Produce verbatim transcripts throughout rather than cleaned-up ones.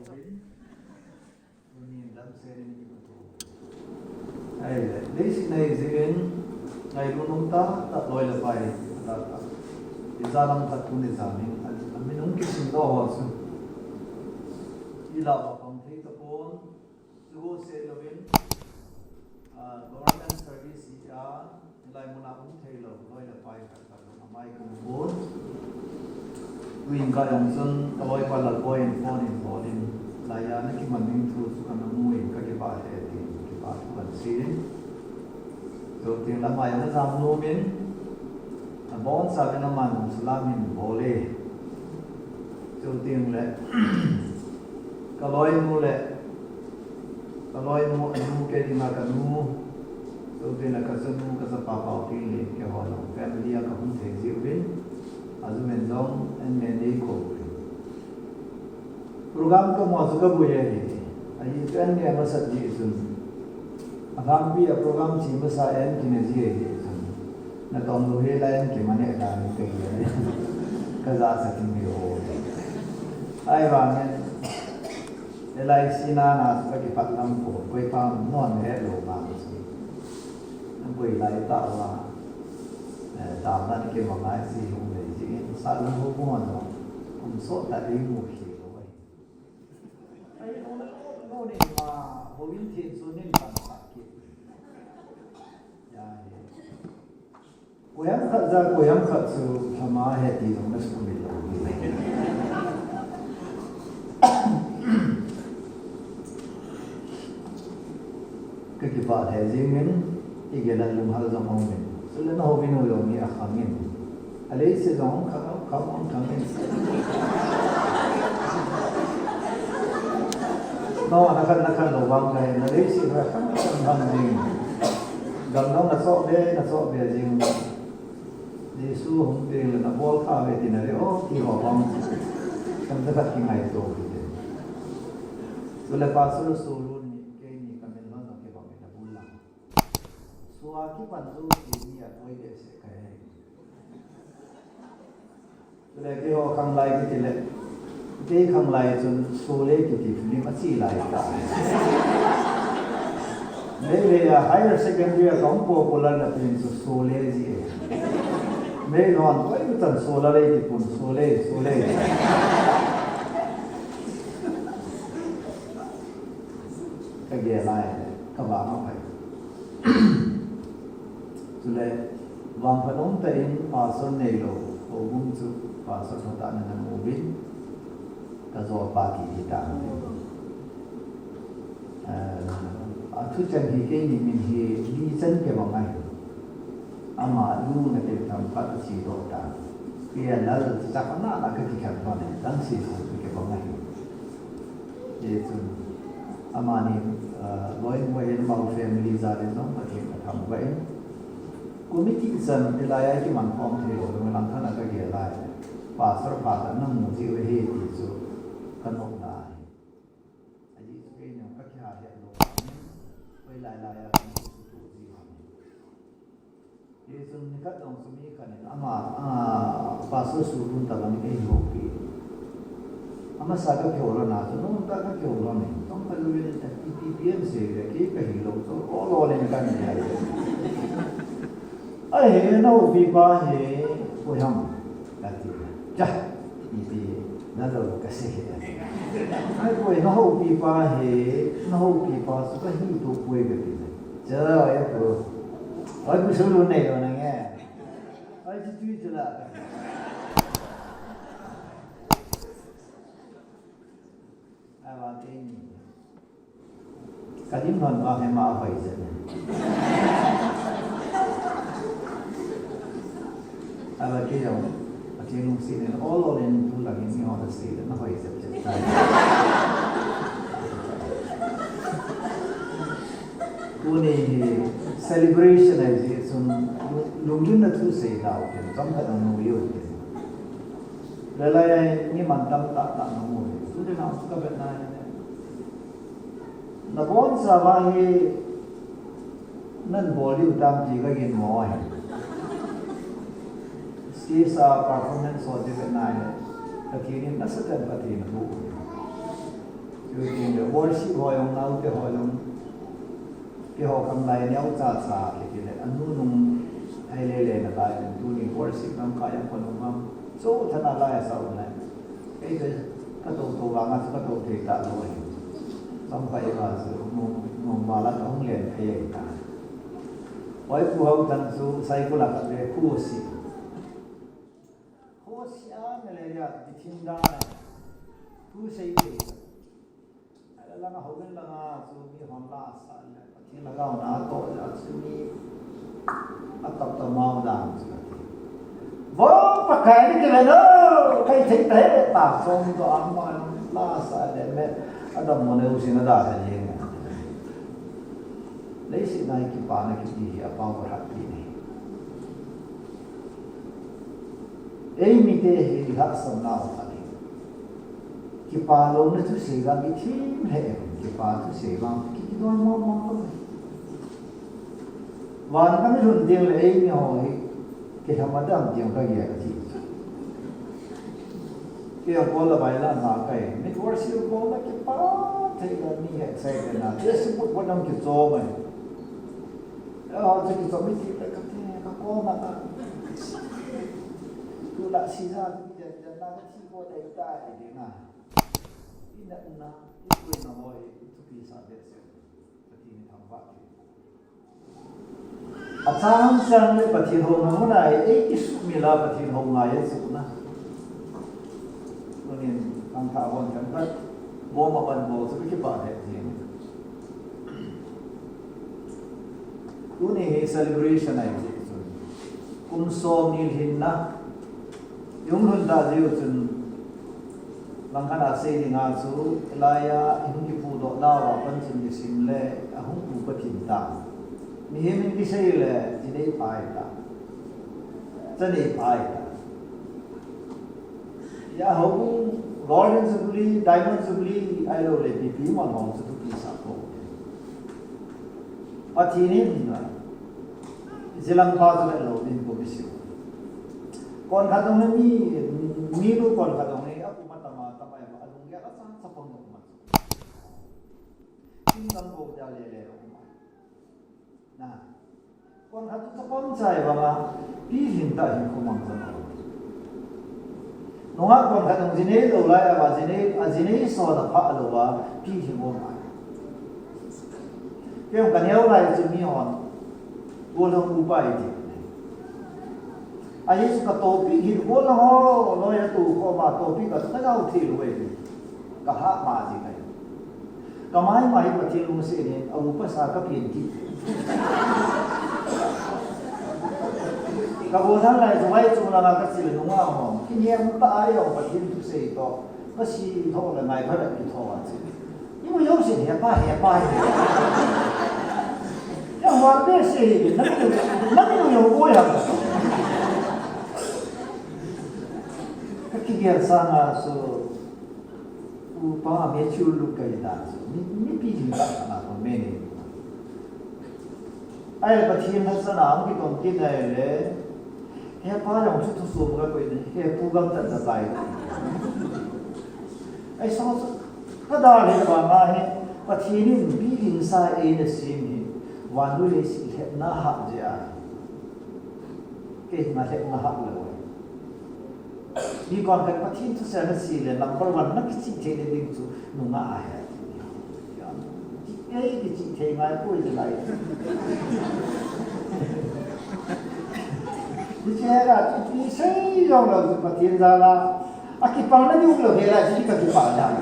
Tunin damsel in kimu to. Ahile, leiset a hi jingin, ngailut um tah tah loi le pai tah tah. Ijat ham khat tuni janin, a, amin hung kisim doh ho chu. Ilah uva pang thei tapon, chu seh louvin, a, government service hi a, hilai muna um thei lou, loi le pai khat khat lou, amai kum pon. Tuin ka jong chun, ka loipa Lalboi in phone in bol in, lai a na kiman ding thu chu ka na mu in ka kipah e tin, kipah thu kan sei in. Chuteng le ama jong na jam nom in, abonchauvin aman jong salam in bol e. Chuteng le, ka loinu le, ka loinu, anu kei dinga ka nu, chuteng le ka chanu, ka chapa Paoting le, keiho jong family a ka hung thei jiuvin, ajeh in jong, an men dei kou uvin. Program ka mu chu ka boi ahi. Ahi chu an neh masat jeh chun. Alhangpi a program che masa an kine ji ahi chun. Na tong lou hel a an kimaneh dan ka hi ahi. Ka jachat in hi o. Ahivangin L I C na na chu ka kipat lam pon. Koi pa non het lou vang chu. An koi lai ta va. Eh, ta na ni ke ma ngai si hung nei ji. Sa lung ho ko no. Kum sot ta dei mu khi lou ahi. Ai, no, no, no, ni ma, houin thensun in pan khat kit. Ya, ni. Koiham khat ja, koiham khat chu, lhama he ti jong na sumil lou ni. Ka kipah lheh jingin, i gel a lunghal jong aumin. Chule na houbung u jong hi akhangin. Aleiset jong khang, khang, khang, khangin. No, na khan, na khan lou vang kahi, na leiset kha khang, khang, khang jing. Gam jong na choh be, na choh be jing. Jesu hung teng le na bol kha ve tina le, o, ti ho vang. Kam ta khat kingaito kit e. Chule Pastor Solun ni, keini ka min lhon jong kibang in abul lang. Sua kipan jouse ni a toi behseh kahi. Chule keiho khanglai kiti le, kei khanglai chun Sole kiti film ache lai ta. Meilhei a higher secondary a kong popular na film chu Sole ji e. Meilhon koi u chan Sole le kipun Sole, Sole. Ka gel lai, ka vang aphai. Chule, vangphat umtah in pastor neilou, houbung chu pastor thotah na na mu uvin, ka jolpa ti hi ta. Eh, athu chan hi keini min hi li chan kibang ahi. Ama lungna tel tham khat ache doh ta. Pia lal chakna na ka kikhen thon e, dang sese kibang ahi. Hichun, amani, ah, loinu ahin, amau family jal in jong Pathen ka thangvah in. Committee chan hilai a kiman khom thei lou, nung langkhat a ka gel lai. Pastor pha khat na mu ji uve ti chu ka nopna ahi. Ajeh chu keini ka kiha het lou vangin, hoilai lai a ka na kisutu ji vangin. Hichun nikhat jong chu mi khat in ama, ah, Pastor Surun tabang in eihoupi. Amasa ka kihou lhon a chu, nungta ka kihou lhon in, tong ka luin, ipi pi em sei le, kei ka hilou chu, o lou len ka ni le. Ahi, na houpi pa hi, koi ham, ka ti. Cha, ipi, na lou ka sei. Ai, koi, na houpi pa hi, na houpi pa chu ka hi tu koi ka ti. Chela, ai, ko. Ai, ko sulu nei lo na nge. Ai, chu tui chu la. Ai, wa te ni. Ka dim lhon vang hi ama hoi jep. Ai, wa kei jong. Pathen lungset in ol ol in tu lang in mi hon asei le na hoi jep jep tai. Tuni hi celebration ahi jeh chun lung-, lunggimna thu sei tau tin, chomkhat jong nuiyu tin. Lelai ni mantam tah tah na mu hi. Tuni na chu ka vet na hi. Na bonchauva hi nan bol diu tam ti ka ginmo ahi. Stage a performance ho ti vet na hi. Pathen in nasatah in Pathen thu. Tutin le worship ho jong, naote ho jong, keiho kam lai neo cha cha kiti le, anu nung ai le le na lai le, tuni worship lam ka jong ko nung bang. So thana lai sa u nai. Kei te ka to to vang a chu ka to thei ta lo e. Sam ka i va chu nung, nung ma la ka hung len thei ta. Oi pu hau tan chu sai ko la ka le khu si. Khu si a me le ya ti thin da na. Khu sei thei. Ala langa hoven langa chu mi hon la sa le, Pathen lhagao na toh le chu mi a tap tap mau dan chu. Vo Pakai ni kile no, kai thei ta he ta som to am ma la sa le me, adam mo ne u sin da le yen. Leiset na hi kipana kiti hi a power hat ti ni. Eimite hi lhahsamna u khat hi. Kipalouna thusei vang i thim lheh em, kipa thusei vang ki, kidon mong mong lou. Van ka mi lhun ding le eimi ho hi, kilham a dam ding ka gel a ti. Kei a bol la bai la na kai, mi worship bol la kipa thei la mi excited na, Facebook bol dam kichom mai. Aw, chu kichom mi ti le ka ti, ka ko ma ta. Tu la si za, tu ja ja na ka ti ko dai ta ai de na. I na na, i ko na mo i tu pi sa de se. Ka ti ni tham ba ti. A chang chang le Pathen ho na mo na e, e ki su mi la Pathen ho ngai e su na. Tunin, kang tha bon kan ka, bo ma ban bo chu ki ba de ti. Tuni hi celebration ahi ti chun. Kum som ni lhinna. I hung lhun ta diu chun. Langkhat a sei dinga chu, Elijah i hung kipudoh nau a pan chun kisim le, a hung pu Pathen ta. Mihem in kisei le, ji nei pai ta. Cha nei pai ta. Ya ho, Golden Jubilee, Diamond Jubilee, ai lo le, pi pi mon hong chu tu pi sa ko. Pathen in, zilang pa chu le lo din ko bisiu. Kon khat dong ni, mi lu kon khat dong ni, a pu ma tama, tama ya, a lung ya, a sa, sa pang dong ma. Kin dam ko ja le le lo ma. Na. Kon khat chu chapang chai vanga, pilhin ta hin khomang jong. Nunga kon khat nung jinei lou lai ava, jinei, a jinei sona pha lou va, pilhin um ai. Kei ka neo lai chu mi hon, gollhang upa i ti. A Jesu ka topic hin gollhang ho, noi a tu khoma topic ka, ka nau thei lou e. Ka ha ma ji kai. Ka mai mai Pathen lungset in, a upa sa ka pian ti. Ka gollhang lai chu mai chu langa ka chil nunga ho. Kiniam ta ai o Pathen thusei to. Ka si tho le ngai pha le ki tho a chi. Ni mo yo se he pa, he pa. Ya wa be se, na mo, na mo yo bo ya. Ka kigel sanga chu. Upa mature lou kai dan chu, mi, mipi jing tah tah na kon me ni. Ai, Pathen lhasam a hung kitong kit nai le, he pa jong chu thusom ka koi ni, he pu gamtat na tai. Ai, so, so, ka da le ba ma he, Pathen in pi jing sa eina sem hi, van lui leiset lhepna hah jeh a. Kei nga lhepna hah lou. Mi kon khat Pathen thusei na sei le number one na kichih thei le ding chu nunga ahi. Ei kichih thei ngai poi le lai. Kichih la kichih sei jong lou chu Pathen jal a. A kipal na ding lou he lai chu ka kipal jal.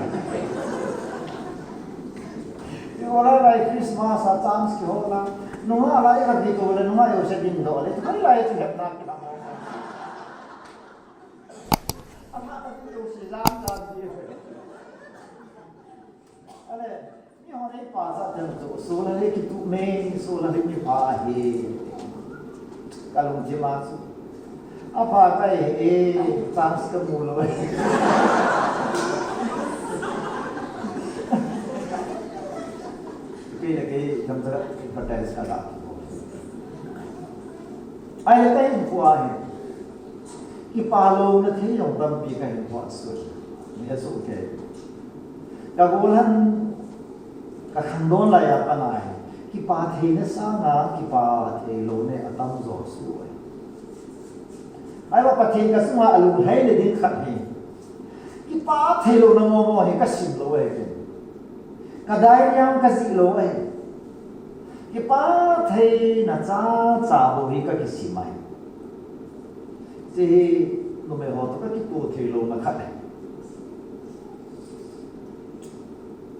Kihol a lai Christmas a chance kihol a. Nunga lai ka ding to le nunga yo se ding do le. Chu lai chu lhepna kilang. Ama ka tu yo si jam jam di. Ale, mi hon ei pa sa ten tu, so la le ki tu me, so la le mi pa he. Ka lung ji ma su. A pa ka e, e, chance ka mu lou. Kei le kei, tam ta, advertise ka la. Ai le ka hin kua he. Kipalouna thei jong tampi ka hin thot sun. Ni he su ke. Ka gollhang, ka khangdon lai a pat a hi, kipa theina sanga kipa thei louna atam jo suh ahi. Ahivang Pathen ka sunga alunglhaina ding khat hi, kipa thei louna momo hi ka sim lou ahi. Ka diary a ka jih lou ahi. Kipa theina chacha bou hi ka kisim ahi. Hiche hi numei ho toh ka kitoh thei louna khat ahi.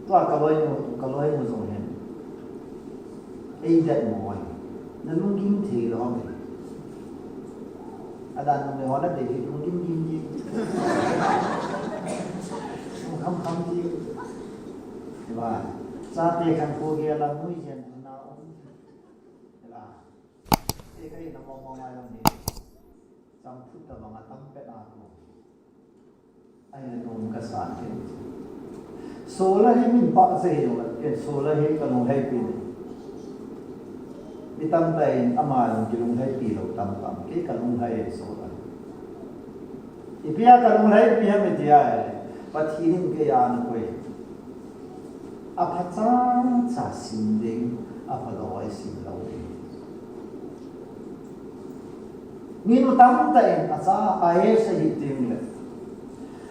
Tua ka loinu, ka loinu jong hin, ei det mo ahi. Na lunggim thei lou ham? Adan numei ho na dei hi lunggim gim gim. Lungkham kham ti. Hiva, chate khan kho gel a nuijen na um. Hiva. Te ka ina mong mong a jong hi, champhut tabang a tam pet a ko. Ahile nom ka sa kei. Solar hi min pah sa hi jong la, ken solar hi ka lunglhaipi ne. Mi tamtah in ama jong kilunglhaipi lou tam tam. Kei ka lunglhai e solar. Ipi a ka lunglhaipi ham iti ahile, Pathen in kei a ana koi. Apha chacha sim ding, apha loi sim lou ding. Minu tamtah in acha IAS ahi ding le,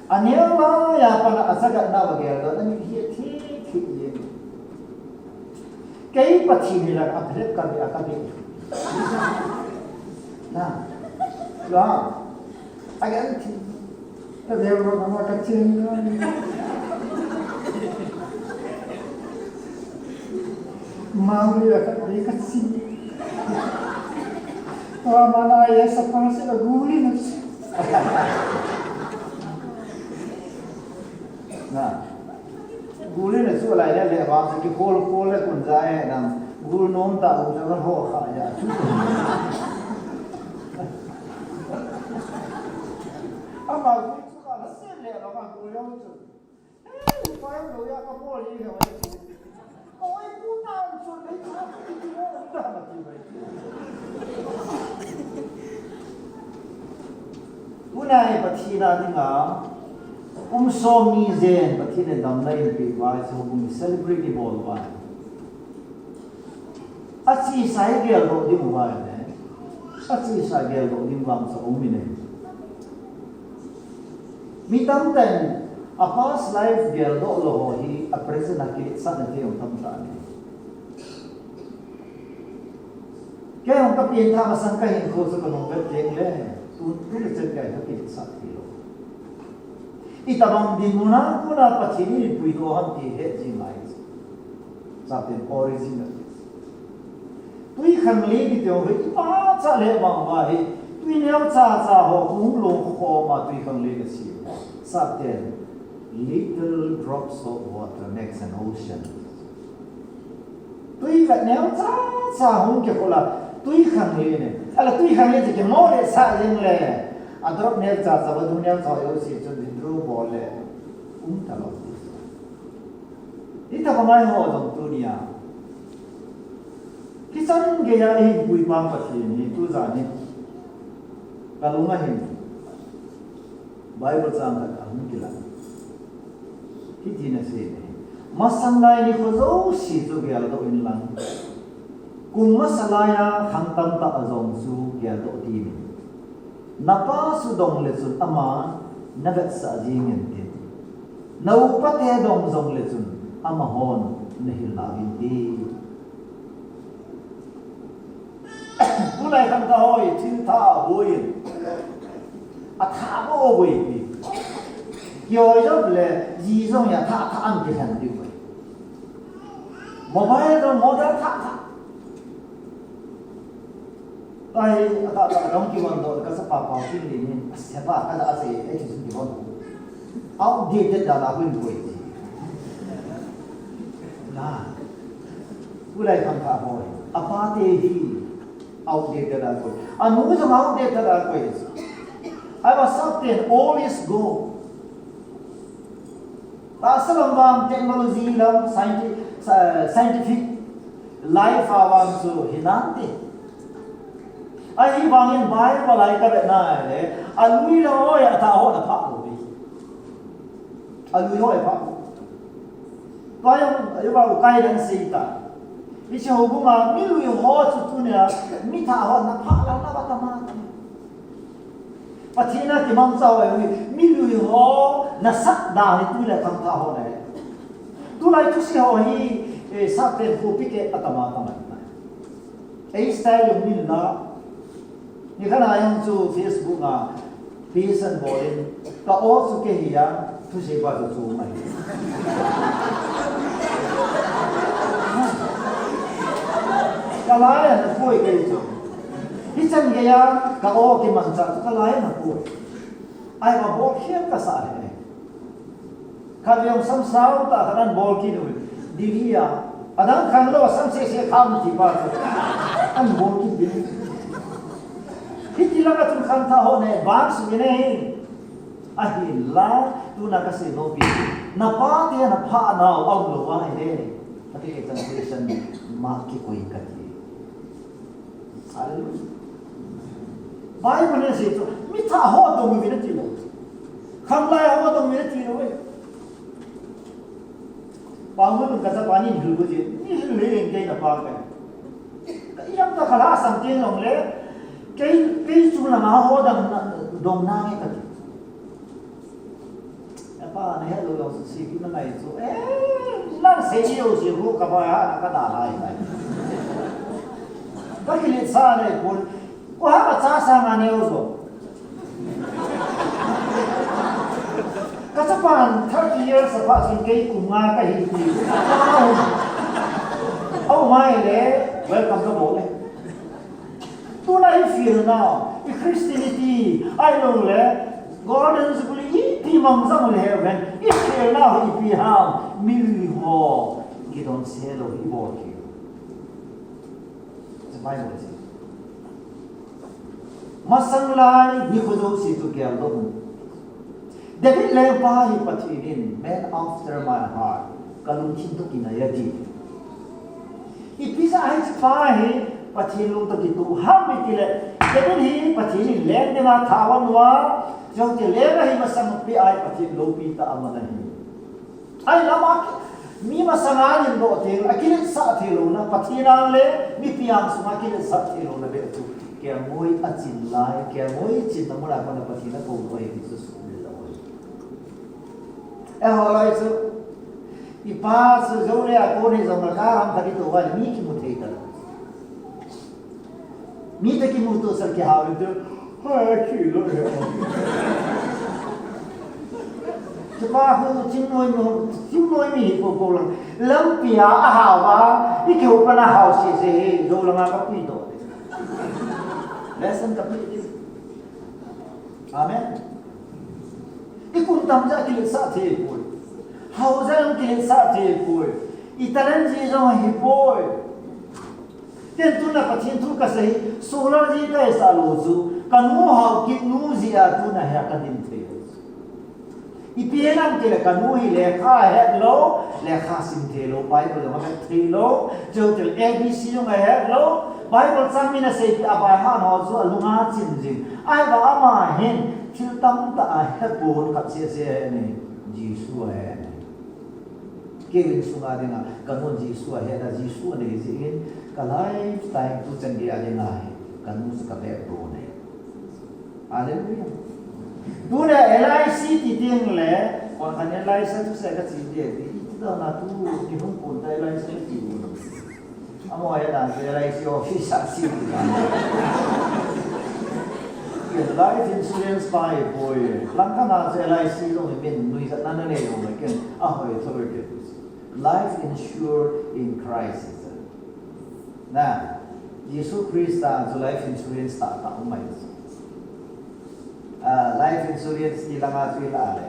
aneo lai a pat a achagatna va geldoh na mi hi thi thi ding. Kei Pathen hi la ka phet ka be a ka be. Na. La. Again, ka veu ro ka ma ka chen na. Mauli a ka dei ka chi. Wa mana ya sa pa si la guli na chi. Na. Gul in a chu lai le le vang chu kikhol khol le kun ja e nang. Gul nom ta u ja ho kha ja chu. Ama gul chu ka la se le la ka gul yo chu. Eh, pa yo lo ya ka bol ni le wa chu. Oi, pu ta chu le chu. Tuna hi Pathen a dinga kum som ni jen Pathen in damna eipeh uva, hiche houbung hi celebrate ibol uva. Achesa hi geldoh ding uva le. Achesa geldoh ding vang chu aum in ahi. Mi tamtah in a past life geldoh lou ho hi a present a kiletsahna thei jong tamtah ahi. Kei jong ka pengthah masang ka hinkho chu ka nung vet teng le, tu, tu le chen kei ka kiletsah thei lou. Itobang dinmun a kona Pathen in eipuidoh ham ti het jing ngai. Chapter original. Twikhanglen kiti ho hi, imacha le vang uva hi, twi neocha cha ho hung longkhom a twikhanglen asem. Sapten, little drops of water makes an ocean. Twi vet neocha cha hung kikhol a, twikhanglen e. Ahile twikhanglen chu kimo le sah jeng le. A drop neocha cha, vadung neocha ho jouse chun withdraw bol le. Um talou. Hitobang a eiho jong tunia, hichan geiya eihinpui pa Pathen hi tujan hi kalung a hin Bible chang khat ahung kilang. Hitin asei e. Masang lai nikho jouse chu geldoh in lang, kum masa lai a khang tamtah a jong chu geldoh dimin. Napa chu dong le chun ama navetsah jing intin, na upa te dong jong le chun amahon nahil nau vin ti. Tulai khangthah ho hi thil thah a boi in, athah bou boi pi. Kihoi jop le ji jong hi athah thah a kilhen diu ahi. Mobile jong model thah thah. Tua hi, atah tah dong kihon doh, ka chapa Paotinlen in, asepa, ka da a sei, ei thil sung kihon. Outdated dan a hung koi. Na. Tulai khangthah ho hi, apa te hi outdated a koi. Anu jong outdated a koi. Ahivang Sapten, old is gold. Tahsa lam vang technology lam, scienti-, sci-, scientific life a vang chu hinante. Ahivangin Bible a i kavet na le, alui le hoi athah ho aphah lou ve. Alui hoi aphah lou. Tua jong, tua jong guidance sei ta. Hiche houbung a, milui ho chu tunia, mithah ho na pha lang na ba ta ma ta. Pathen a kimangcha ho hi, milui ho nasat dan hi tunia khangthah ho na hi. Tulai thusei ho hi, eh, sapen khopi keh a tama tama na. Ei style jong min la. Nikhat a jong chu Facebook a, peace and bowling. Ka aw chu kei hi a, thusei pa chu chu mai. Ka lai a na poi kei chu. Hichan gei a, ka aw kimangcha chu ka lai a na poi. Ahivang bol khem kasa e. Khat vei jong sam sao ta khat an bol kit u. Delhi a. Adang khan lou sam sese kham ti pa chu. An bol kit din. Hiti langa chun khangthah ho na advance u ne hi. Ahinla, tuna kasei nom pi. Na pate na pha nau aum lou ahi e. Ati kei chan Christian mark kikoi kati. Hallelujah. Bible in asei chu, mithah ho dong uvin ati lou. Khanglai ho dong uvin ati lou e. Pamun ka chapa nin hil ko je, ni hil le len kei na pa ka. Ka ijam ta khala sam tin long le, kei, kei chu langa ho dong na, dong na nge kati. E pa, na het lou jong chu, seipi na ngai chu. Eh, nang sei jeh u chu, ka ba ha, na ka da lai lai. Ka kiletsah nei pon. Ko ha ka cha sa nga neo jo. Ka chapan thirty years apha chun kei kum nga ka hi ti. Au mai le, welcome ka bol le. Tuna i feel nau, i Christianity, ahilou le, Golden Jubilee, ipi mang jong le heaven, i feel nau ipi ham, milui ho, kidon se lou hi bol hi. Chu Bible chu. Masang lai, nikho jouse chu geldoh u. David lengpa hi Pathen in, "Man after my heart, ka lungthim toh kinai," ati. Ipi jeh a hiche pa hi Pathen lung toh kitoh ham iti le, David hi Pathen in leng dinga thao ana, jong ti leng ahi masang pi a hi Pathen loupi tah a aman ahi. Ahi lama mi masanga nin doh thei, akiletsah thei louna, Pathen ang le mipi ang sunga kiletsah thei louna beh chu. Kelngoi achin lai, kelngoi chinna muna kona Pathen akou loi ti chu sumil loi. Eiho loi chu, i pa chu Jonglei a kon hi jong le ka ram khat i tou vai mi kimu thei ta. Mi te kimu to sal kihao le tu. Ha, ki lo he. Chupa hu chingnoi mi, chingnoi mi hi ko ko lang. Lampi a ahao va, i keu pa na hao sese hi, jo langa ka pui to. Lesson ka pui. Amen. I kum tam jeh a kiletsah thei poi. Hao jeh a kiletsah thei poi. I talent jeh jong ahi poi. Ken tuna Pathen thu kasei, solar jeh a kaisah lou chu, kanu hao kit nu jeh a tuna hi a kadin thei lou chu. Ipi ham itile kanu hi lekha het lou, lekha sim thei lou, Bible jong ahet thei lou, chuti le A B C jong ahet lou, Bible chang min asei pi a by heart ho chu alunga chin jing. Ahivang ama hin thil tamtah ahe pon khat sese ahe ne, Jesu ahe ne. Kei insunga dinga, kanun Jesu ahe na, Jesu anei jeh in, ka lifetime tu chan gei a dinga hi, kanu chu ka backbone ahi. Hallelujah. Tuna L I C ti ding le, kon khan L I C tu se ka chi de, ti, ti dong na tu, ti hung kun ta L I C ti u. Amo ya dan L I C office a chi di dan. Life insurance pa hi poi. Langkhat a chu L I C jong hi min nuijat na na nei jong le ken a hoi thou ke. Life insured in Christ. Na, Jesu Christa chu life insurance tah tah um mai. Ah, life insurance ti langa chu i la le.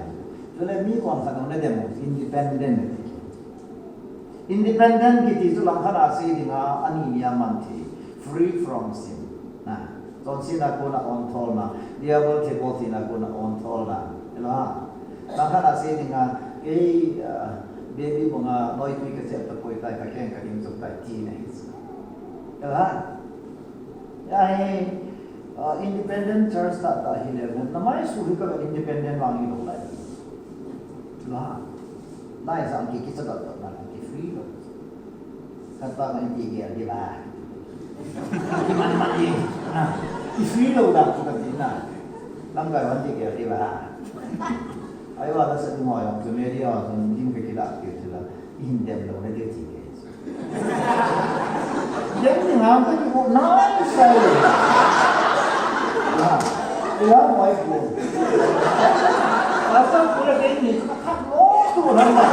Chule mi kon khat um na dem independent. Independent kiti chu langkhat a sei dinga, ani ni a man thei, free from sin. Na, chonsetna kona ontholna, diabol thilbol theina kona ontholna. Ela, langkhat a sei dinga, kei, ah, baby banga noitui ka chep tapoi tai, ka keng ka dim chop tai tina hi chu. Ela, ya hi, ah, independent church tah tah hi le, na mai su hi ka independent vang hi lou lai. Ela. Lai sa ang ki kicha dot dot na ki free lo. Kan pa ma ti gel di ba. Ki man man di. Na. Ki free lo da tu kan di na. Lam ga wan ti gel di ba. Ai wa la sa mo yang tu me di wa tu din ka ki la ki tu la. In dem lo na de ti gel. Dem ni ngam ka ki ko na sai. Na. Ila mo ai ko. Asa pura ke ni. Mo tu na na.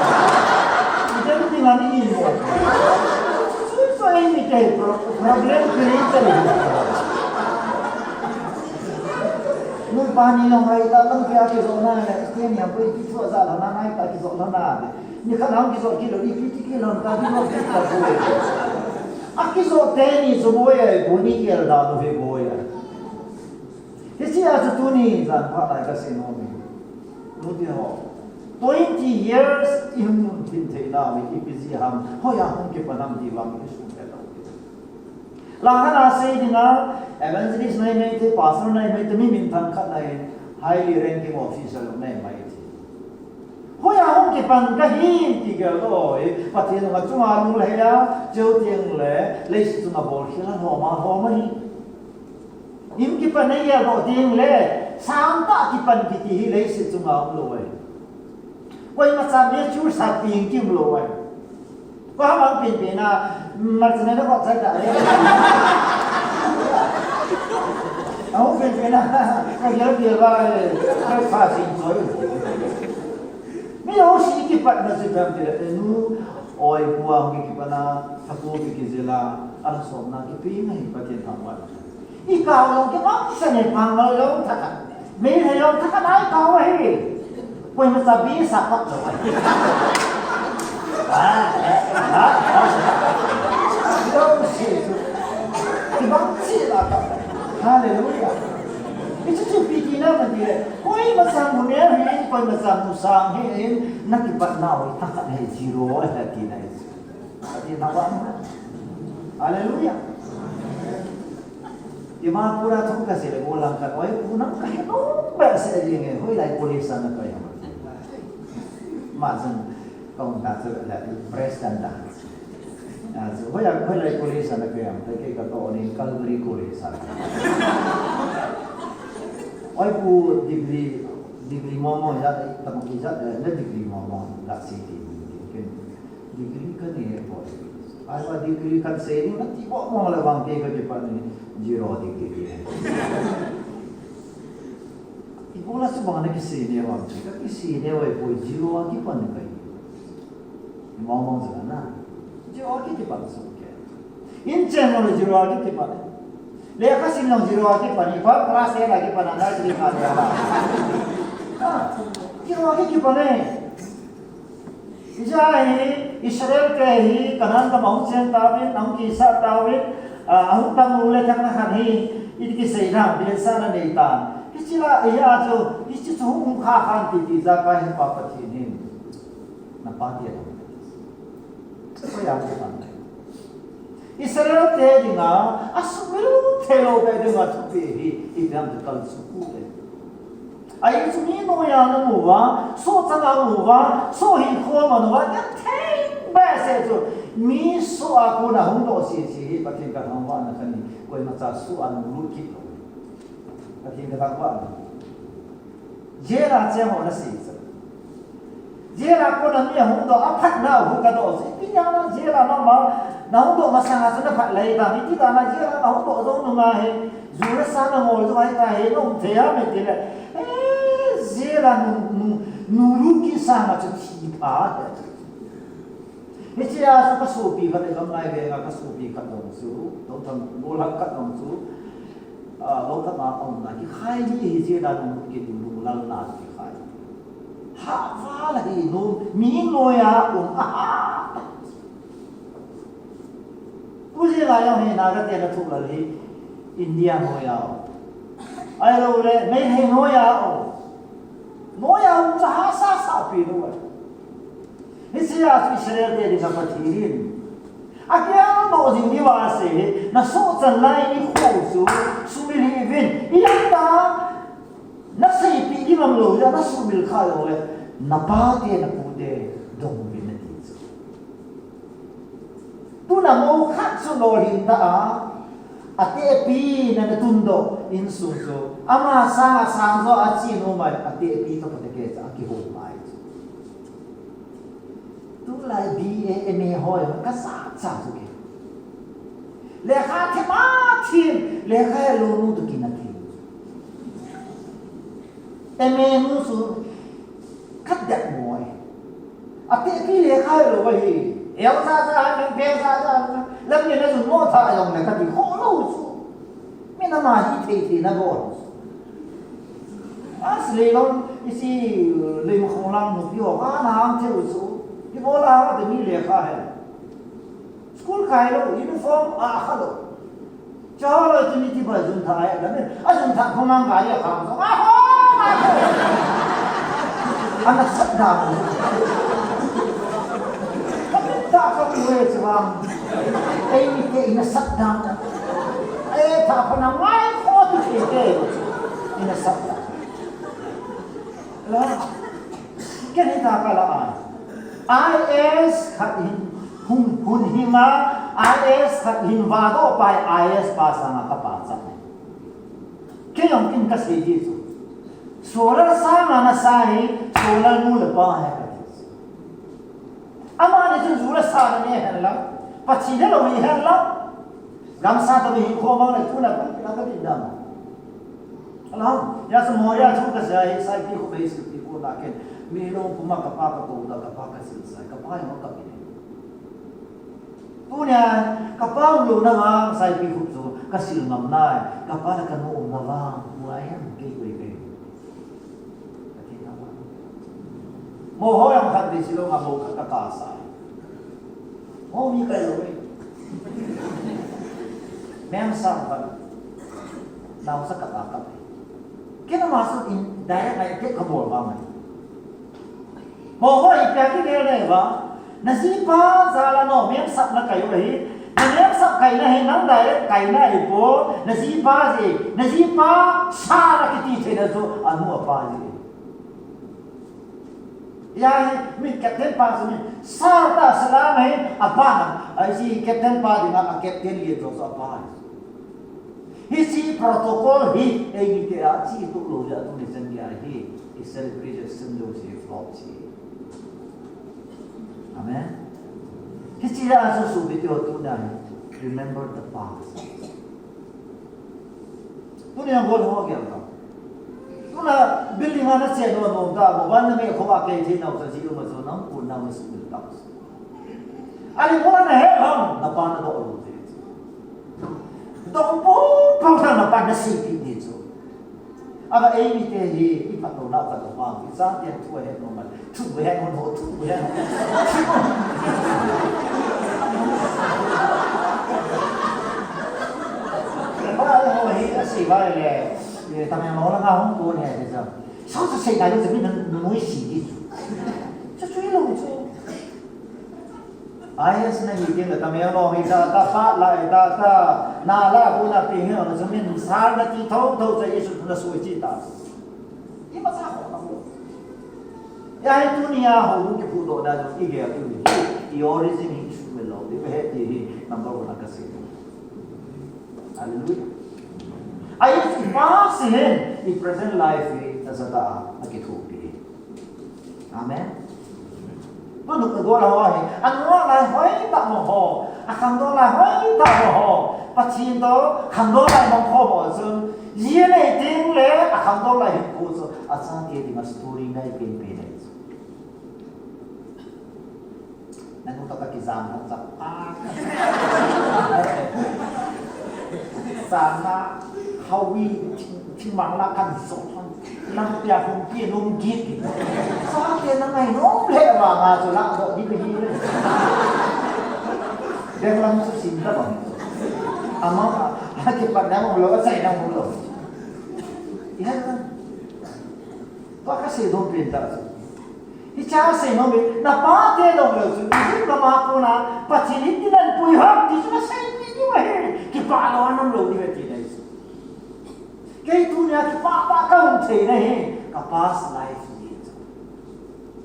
Item ti ngani ni mo. Su su ai ni ke pro-, problem creator. Nu pa ni long ai ta lang pia ke so na ne. Ke ni am pui ki so za la na nai ta ki so la na. Ni ka nang ki so ki lo ni ki ki lo ta ki lo ki ta ko. A ki so te ni so mo ye ko ni ke da no he ko ye. Hiche a chu tuni jan phat lai kasei nom e. Nute ho. Twenty years i hung lhun thim thei nau hi ipi jeh ham, hoiya hung kipan ham ti vang i sumil lou. Lang khat a sei dinga, evangelist nai mai te, pastor nai mai te, mi minthang khat nai, highly ranking officer nai mai te. Hoiya hung kipan kahi ti gel lou e, Pathen chunga lunglhai a, cheu teng le, leiset chunga bolkhel a lhom a lhom ahi. Hung kipan a gel doh ding le, sangtah kipan kiti hi leiset chunga um lou ahi. Koima cha mature sa ding kium lou ahi. Koima hung pen pen a, malcha na ko cha ta le. Ahung pen pen a, ka gel gel ba, ka pha sin choi. Mi ho si kipat na si tam ti le, nu, oi bua hung kipan a, thapu ki ki jela, an som na ki pi ngai Pathen thangvah. I kau jong kibang sa ne pang lo jong thakhat. Meitei jong thakhat a i kau ahi. Koima cha bi sa pat lo ahi. Ah, eh, ah, ah. Jong si chu. Kibang si la pat. Hallelujah. Hichu chu ipi tina man ti le. Koima cha mu ne hin, koima cha mu sang hin, na kipat nau thakhat hi zero ahi tina hi. Pathen thangvah. Hallelujah. Dimapur a thum kasei le, gollhang khat, oi, pu nang kahe nom behseh jenge, hoilai college a nakai ham. Ama jong, kaum ta chu le, president da. A, chu, hoilai, hoilai college a nakai ham, kei katoh nin Calvary College a. Oi, pu degree, degree mong mong ijat, tamo ijat, eh, na degree mong mong, la sei ti, ken. Degree kanei bou. Ahivang degree kasei ding nati bou mong le vang kei kakipan hi zero degree. Ibola chu bang nakisei ne vang chu, kakisei ne vang poi zero a kipan kahi. Mong mong chu na. Zero a kipan chu kei. In chen mong le zero a kipan. Lekha sim jong zero a kipan, first class a kipan, ana kipan. Ah, zero a kipan e. Ijeh inem, Israel te hi Canaan gam ahung cheng tauvin, ahung kisah tauvin, ah, ahung tang uleh thakhat hi, iti kisei na, binsahna nei tan. Hiche la, hia chu, hiche chu hung kha khan ti ti jeh a Pakai Pathen hin. Napa ti a. Ko ya ko pan. Israel te dinga, asumil thei lou te dinga thupi hi, ipi ham ti kalsuh te. Ahi chu mi noiya namu uva, soh changa mu uva, soh hinkho a mu uva, thei behseh chu, mi soh a kona hung doh sese hi, Pathen kathangvahna kahi, koima cha soh a namu kit lou. Pathen kathangvahna. Jail a cheng ho nasei chu. Jail a kona mi ahung doh, aphatna hu kadoh chu. Ipi jeh a jail a nangma, nahung doh masang a chu naphat lai tam. Iti dan a jail a nahung doh jong nunga hi. Ju le sa nangol jong ahi tahi, naum thei ham itile. Eh, jail a nu, nu, nu lut kit sang a chu thi pha ahi. Hiche a chu kasopi khat, Gamnai venga kasopi khat jong chu, Lhothang, gollhang khat jong chu, ah, Lhothang a umna kikhai ni hi jail a nung kit ding lunglelna kikhai. Hahsa la hi nom, mi noiya um a ha. Tu jail a jong hi Naga te nathu lal hi India noiya um. Ahilou le, Meitei noiya um. Noiya um chu hahsa sa pi lou. Hiche a chu Israel te dinga Pathen in. Akiang doh jing diu asei, nasoh chan lai nikho chu, sumil hih uvin, ilang ta, naseipi ding umlou, nasumil kha jongle, napa te, napu te, Hung vin nati chu. Tuna mo khat chu lolhing ta a, atehpi na na tundoh insung chu. Ama sanga sang jo a chi nu mai, atehpi ka pate ke cha kihou mai chu. Tulai B A M A hoi ka sa cha chu ke. Lekha them a them, lekha he lo nu tu kin a them. M A nu chu khat dek mo e. Atehpi lekha he lo ahi. Eo sa sa, nang pe sa sa, lam ni na chu mo tha jong le kati kho lo chu. Mi na ma hi thei thei na bol. As le lo, isi le mo khong lang mo pi ho, a na ang thei lo chu. Hi bol a ha te mi lekha he. School kai lo, uniform a kha lo. Chalo, tuni ti ba jun tha ai, a jun tha khomang kai a khang so. A ho, a ho. Ana sat da. Ka pin ta ka pu e chwang. Ei ni te ina sat da. Ei tha pa na ngai kho tu te te. Ina sat da. La. Ken hita ka la a. I A S khat hin hun, hun hinga, I A S khat hin vado pai I A S pa sanga ka pa cha. Kei jong kin ka sei di chu. Solar sanga na sa hi, solar nu le pa he ka ti. Amani chun solar sa na ne hen la. Pathen ne lo ni hen la. Gamsa ta ni hin kho ma le tu na ka ka din dam. Alam, ya sa Moria chu ka sa hi, Saipi khu base pi khu na ken. Mi lo puma ka pa ka to da, ka pa ka sil sa, ka pa ma ka pi. Tunia, ka pa lo na vang, Saipi khu chu, ka sil ngam nai, ka pa na ka nu um na vang, pu a hem, kei kei kei. Ka ti na vang. Mo ho yang khat de silo nga mo khat ka ka sa. Mo mi kai lo e. Mem sam khat. Nau sa khat a khat. Kei na ma su in direct ngai ke ka bol ba mai. Mo ho i pia ki le le ba. Na ji pa za la no mem sap na kai u hi. Na mem sap kai na hi nang direct kai na hi po. Na ji pa ji. Na ji pa sa la ki ti che na zo anu a pa ji. Ya hi, mi captain pa chu mi, sa ta sala mai, a pa na, a si captain pa dinga, a captain li to so a pa. Hi si protocol hi, ei ni te a chi tu lo ya tu ni chen ya hi, i celebrate sim lo si flop si. Amen. Hi chi ya su su bi te o tu na hi, remember the past. Tuni a gol ho gel ta. Tuna building a na che no no ta, mo ban na me kho a ke thi nau sa ji ma so nang ku na ma su ta. Ali mo na he ham, na pa na do lu te. Do po po na na pa na si pi ni so. Aga ei ni te hi, i pa to na ka to pa, i sa te tu he no ma. Thu bu hen hon ho, thu bu hen hon. Ba le ho hi a si ba le. Ye, ta me mo la nga hon ko ne de sa. Sa sa se da le mi nang nui si di. Sa sui lo so. Ai sa na hi ke ta me lo hi ta ta pa la ta ta. Na la ko na pi he na so min sa na ti tho tho sa Yesu na so chi ta. I masa ho na ho. Ya hi tunia ho bu ki pu do da jo i ge tu ni. I origin hi su me lo. I he ti hi number one ka se. Hallelujah. Ai i pa si hen i present life hi ta sa ta a ki thu pi. Amen. Tunu ka gola ho hi, a nu lai hoi ta mo ho, a khangdong lai hoi ta mo ho, Pathen to khangdong lai mong kho mo chun, ji nei ting le a khangdong lai hin ko chu, a chate dinga story ngai pen pen nei chu. Nanu to ka kijam hong chap a. Sana, hawi, thing, thing mang la kan so. Lampi a hung pi nung git. Sa ke na ngai nom le vang a chu la do di pe hi le. Deng lam chu sim ta bang. Ama a kipat na mo lo, a chai na mo lo. Ina na. Tua ka sei dom pen ta chu. Hiche a sei nom e, na pa te dong le chu, Egypt gam a kona, Pathen in tin an pui hak ti chu na sei pi diu ahi, kipah lou a nam lou diu ahi ti na hi chu. Kei tunia kipah tah ka um thei na hi, ka past life hi chu.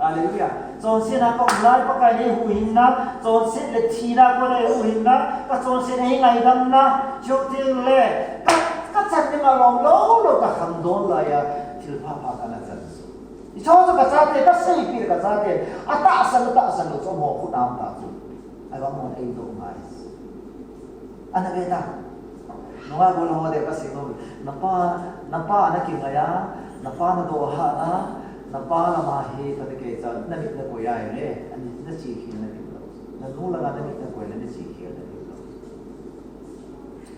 Hallelujah. Chonsetna ka um lai, Pakai nei huhhingna, chonset le thina kona eihuhhingna, ka chonset nei ngaidamna, chuteng le ka, ka chan dinga lom lou lou ka khangdon laiya, thilpha pha kana chan. Hiche chu ka chate, ka seipeh ka chate, atahsan, atahsan lou chu amaho khut a um ta chu. Ahivangin eidoh ngai. Ana ve ta. Nungai bol ho de ka sei nom. Napa, napa na kingai a, napa na dohhat na, napa lama hi ka ti kei cha, na mit na koi a le, ani na chi hi na mit lo. Na nu langa na mit na koi le, na chi hi na mit lo.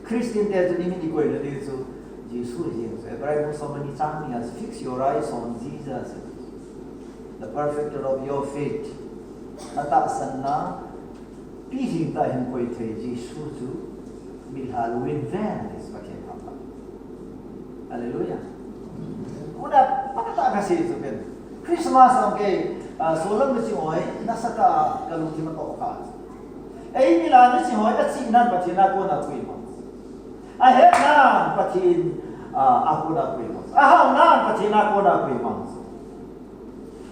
Christian te chu ni mit ni koi na ti chu, Jesu hi jeng chu. Hebrai bung som ni chang ni a, fix your eyes on Jesus, the perfecter of your faith. Na tahsan na, Pilhing tah hin koi thei Jesu chu mitlhi lou in ven, ati chu Pathen thangvah. Hallelujah. Huna, phatah a ka sei chu pen. Christmas a kei, ah, solam na chi hoi, nasatah a ka lungthim a toh kha. Ei mitlhi na chi hoi, achihnan Pathen a kona pui mang. Ahetnan Pathen, ah, a kona pui mang. Ahaonan Pathen a kona pui mang.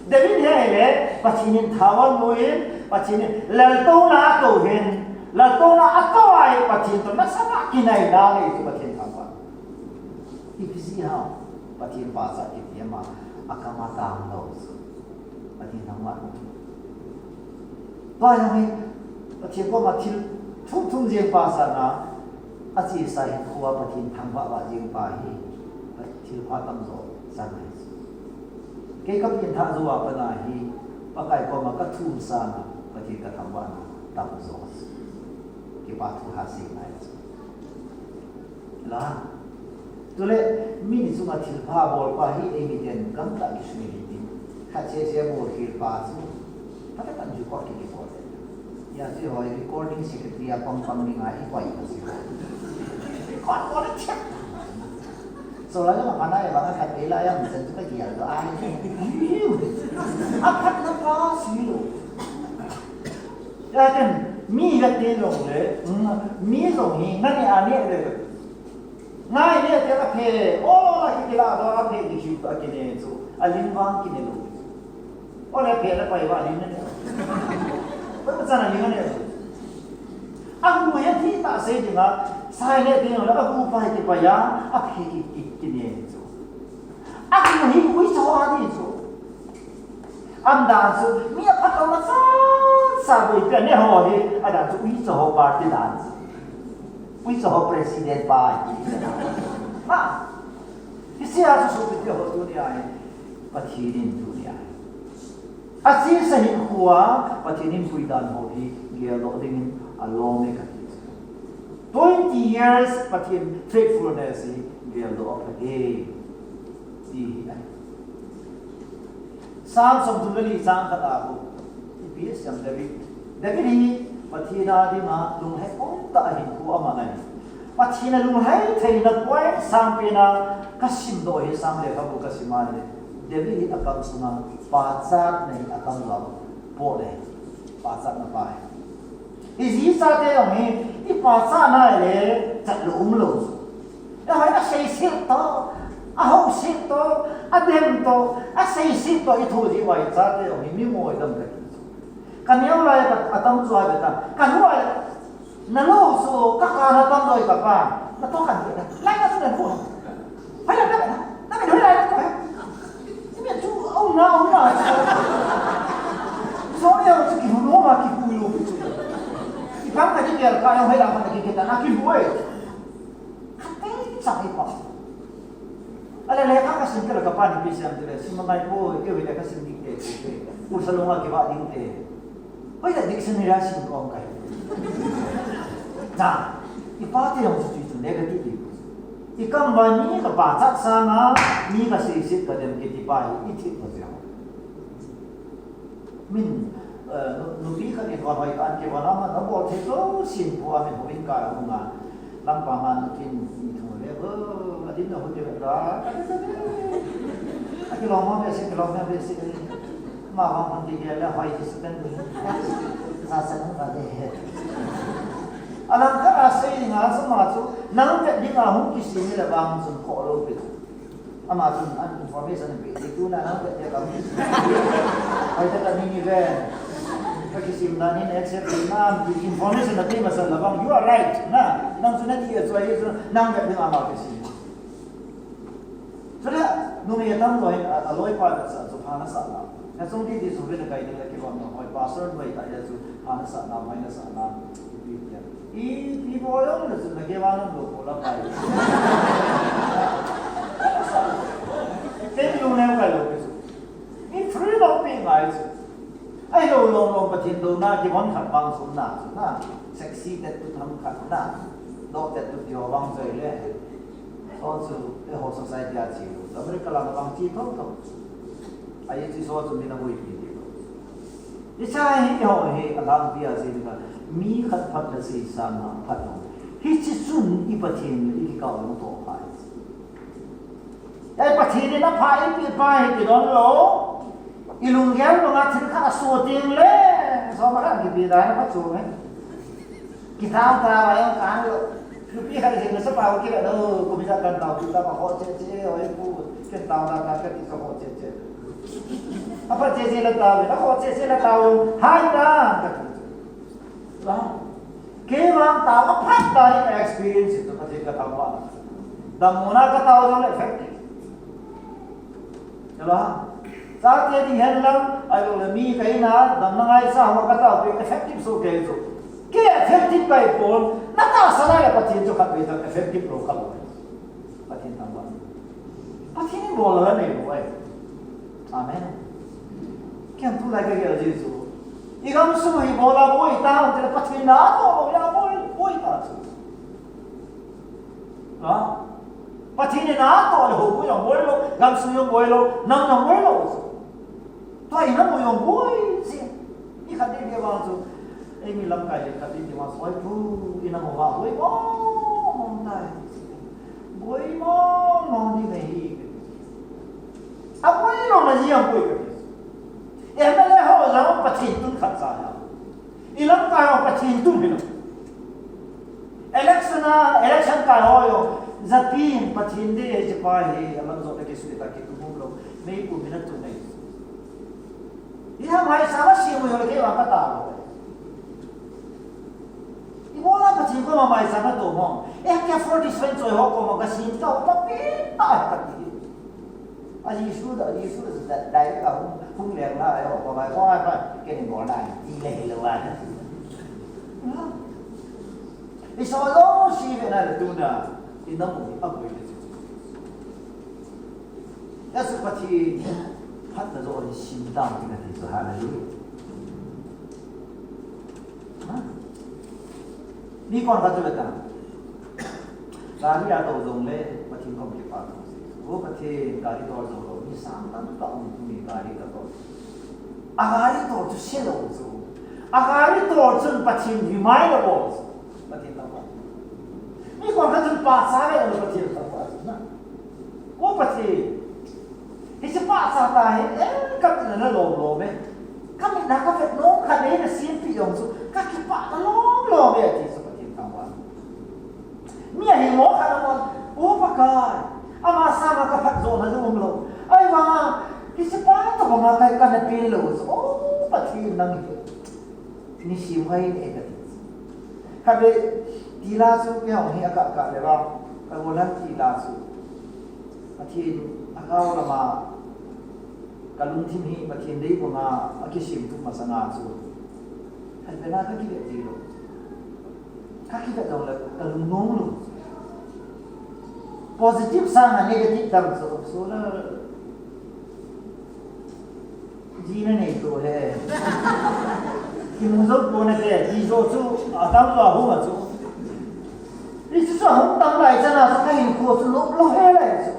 David hi ahile, Pathen in thao amu in, Pathen in laltouna ato hin, laltouna ato a hi Pathen toh nasatah a kinaina anei chu Pathen thangvah. Ipi jeh ham, Pathen pachat kiti ama, akam a tang lou chu. Pathen thangvah. Tua hi, Pathen koma thil thum thum jeng pa sanga, achesa hinkho a Pathen thangvah vah jeng pa hi, thilpha tamjo chang ahi. Kei ka pianthah jou a pat a hi, Pakai koma ka thum sanga, Pathen ka thangvahna tamjo. Kipa thu ha sei ngai. La. Tule, mi ni chunga thilpha bol pa hi eimi ten gamtah kisumil hin tin. Khat sese bol khel pa chu. Phatah a record ki, kibol. Hijeh chun hoi recording secretary a pang pang ni ngai i koi pa chu. Record bol a check. So la la ma na e ba ka khat e la ya mi sen chu ka gial to ai. A phat na pa si lo. Hijeh chun, mi la te jong le, mm, mi jong hi, nga ne a ne le. Ngai ne te ka phe, o la ki kila do a phe ki chu ka kine chu, a lim vang kine lo. O le phe la pai va lim ne. Ko ka chana lim ne. A bu he thi ta sei dinga, sai ne te jong le, a bu pai ki pai a, a phe ki, ki, kine chu. A bu hi ui cho a ni chu. Adan chu, mi aphat lou na cha, cha boi pia ne ho hi, adan chu uicha ho party dan chu. Uicha ho president pa hi. Ha. Hiche a chu sopite ho tunia hi, Pathen in tunia hi. Achesa hinkho a, Pathen in puidan ho hi, geldoh dingin alom e kati. Twenty years Pathen faithfulness hi, geldoh a pha e. Ti hi ahi. Psalm somthum le li chang khat a khu, ipi asei em David. David hi Pathen a dinga lunglhai umtah a hinkho aman ahi. Pathen a lunglhai theina point sangpen a ka simdoh hi Psalm lekhabu ka sim a le. David hi akam sunga pachatna hi akam sunga po le. Pachatna pa hi. Iji chate jong hi, i pachatna le, chat lou um lou. Ahoi, aseiset to, ahouset to, adem to, aseiset to, i thu ji vai chate jong hi, mi moi dam ka ti. Ka neo lai ka, atam jo a ta, ka nu lai, na lo so, ka ka na tam jo ka pa, na to kan ke na, lai na su na ko. Hoi lai na, na mi hoi lai na ko. Ni mi chu, au na, au na. So ne chu ki hu lo ma ki hu lo chu. Ipang ka ji kel ka, hoi la ma ki ke ta, na ki hu e. Khatei chang hi pa. Ale lekha ka sim kei le ka pa ni pi siam te le, sim ngai po, kei le ka sim ni te te. Pu sa lo nga ki ba ding te. Hoi le dictionary a sim ko kai. Na, i pa te jong chu chu negative. I kam ba ni ka pachat sanga, ni ka seiset ka dem kiti pa hi, i thip pa jong. Min, eh, nu-, nupi khat in kon hoi kan kivon a, man abol thei jouse in pu a min houin ka hung a. Lampa man nupi in mi thum le, oh, adin a hung kivon a. Akilom mo behseh, kilom mo behseh. Ama vang hung kigel le hoi ti supen tu. Sa sa nung ka de. Alang khat a sei ding a, suma chu, nang vet ding a hung kisem le vang chun kho lou pi. Ama chun an information pe ti tu na nang vet ding a hung kisem. Pai ta ni ni ve. Ka kisim na ni accept na ki information na ti masa la bang. You are right. Na, nang chu na ti a chu ai chu nang ve ding ama kisim. Chule, numei atam loi, a, aloi pa na sa chu pha na sa na. Na chung ti ti chu ve na kai ni la ki bang na hoi pastor noi ta ya chu pha na sa na, mai na sa na. I, i bo yong na chu na ke wa na lo ko la pai. Ken lu ne kai lo ke chu. I free lo pi ngai chu. Ai lo long long Pathen lo na ki bon khat bang sum na chu na. Sexy te tu tham khat na. Dok te tu yo bang joi le. So chu e ho society a chi lo. America la bang chi thong thong. Ai chi so chu mi na bui pi ti lo. Hiche hi ho hi a lang pi a chi na. Mi khat phat na si sa na phat lo. Hiche chun i Pathen i ki kau lo to phai. Ei, Pathen in apha ipi pa hi ti don lo. I lunggel banga thil khat aso ding le. So ma kan kipi dan pha chu me. Kitao ta ba yong kan lo. Nupi khat hin sa pa ki lo. Ko mi sa kan tao ki ta ba ho che che oi pu. Ken tao ta ta ka ti ka ho che che. Apa che che la tao, la ho che che la tao. Hai ta. Ba. Kei vang tao aphat ta hi ka experience to Pathen ka thangvah. Damna ka tao jong le effective. Chalo ha. Chate ding hen lang, ahilou le mi ka ina, damna ngaisah ho ka tao pi effective so kei chu. Kei effective ka hi pon, na tahsa lai le Pathen chu khatvei tah effective lou kha lou. Pathen thangvah. Pathen in bol a la nei lou ahi. Amen. Ken tulai ka gel ji chu. I gamsung hi bol a boi ta, ti le Pathen na to bol a boi, boi ta chu. Ha? Pathen in na to le ho boi a boi lou, gamsung jong boi lou, nang jong boi lou chu. Tua i nam u jong boi si. Mi khat ding ding vang chu. Ei mi lamkai le khat ding ding vang chu. Oi pu, i nam u vang boi mong mong tai. Boi mong mong ding ahi. A boi lou na jong boi ka. M L A ho jong Pathen tun khat sa ya. I lamkai ho Pathen tun hi lo. Election a, election kai ho jong. Japi Pathen dei e chi pa hi, a lam jong le kisui ta kitu mong lou. Mei pu mi na tu nei. Iha maisang a sim u jong le kei vang ka ta lou. Ibola Pathen koma maisang ka to mo. A K forty-seven choi ho koma ka sim ta, ka pe ta ka ti. A Jesu da, Jesu da, da, da ka hung, hung leng la, ayo, ko mai, ko mai pa, ke ni mo na, ti le hi lo wa na. I so lo si ve na le tu na, i na mu, a mu le. Jesu Pathen, phat na jo ni sim ta, ti na ti so, hallelujah. Ha? Mi kon khat chu ve ta. Gari a to jong le, Pathen kom kipa thong si. O Pathen, gari to jong lo, mi sang tam ta um tu mi gari ka to. A gari to chu se lo chu. A gari to chun Pathen remind lo chu. Pathen thangvah. Mi kon khat chun pahcha ve lo Pathen thangvah chu na. O Pathen. Hiche pahcha ta hi, eh, ka mit na lom lom e. Ka mit na ka vet nom khat nei na sempeh jong chu, ka kipah na lom lom e, ti chu Pathen thangvah. Mi ahi mo khat na mo, o Pakai, ama sanga ka phatjona jong um lou. Ahivanga, hiche pa tobanga ka, ka na pen lou chu, o Pathen nang hi. Nisim hoi in e ka ti. Khatvei tila chu kei hung hi a kah kah le vang, ka gollhang tila chu. Pathen a kau lama ka lungthim hi Pathen dei banga a kisim tup masanga chu. Khatvei na ka kivet ji lou. Ka kivet jong le ka lungnom lou. Positive sanga negative tam chu, so la. Ji na nei to he. Kimu jou pon nate, ji jou chu, atam to ahung a chu. Hichu chu ahung tam lai chan a chu ka hinkho chu lop lou he lai chu.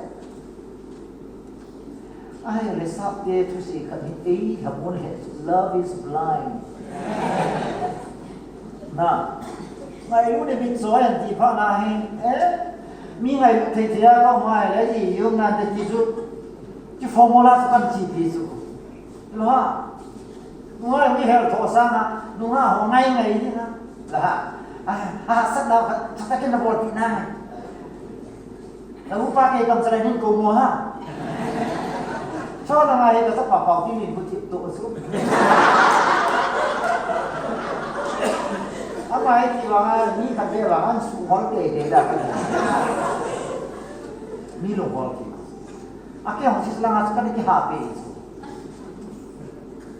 Ai, le sap te thusei khat hi ei lhamon le chu, love is blind. Na. Ngailut le mit choi an ti phat na hi, eh? Mi ngailut thei thei a ka um ngai le ji, yum nan te ti chu. Chu formula chu kan chi pi chu. Lo ha. Nunga mi hel tho sanga, nunga ho ngai ngai ni na. La ha. Ah, ah, sat na, sat na ken na bol pi na. Na upa ke kam chalai nin ko mo ha. Chulanga hi kachapa Paotinlin khu thip to chu. Ama hi ti vanga mi khat ve vanga an suhol teitei da ka. Mi lunghol ti. Akihong sih langa chu kana kihahpeh chu.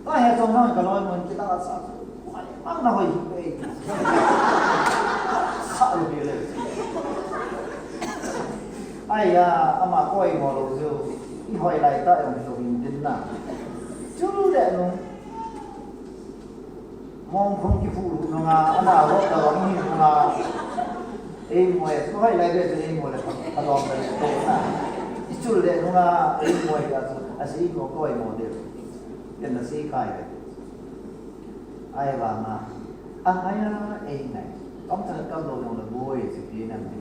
Ka he chong nang ka loi mun kiti a sa. Mang na hoi hi pe. Sa lo pi le. Ai ya, ama koi mo lo ju. I hoi lai ta jong lo hin tin na. Chu le nu. Mong khum kiphu nunga, ana lo ta lo ni nunga. Ei mo e, hoi lai be chu ei mo le ka lom le to na. I chu le nunga, ei mo e ka chu. A si mo koi mo de. Ken na si kai. Ai vanga, a ngaia ei ngai. Tong tha kam lo jong le boi chu pi nan ni.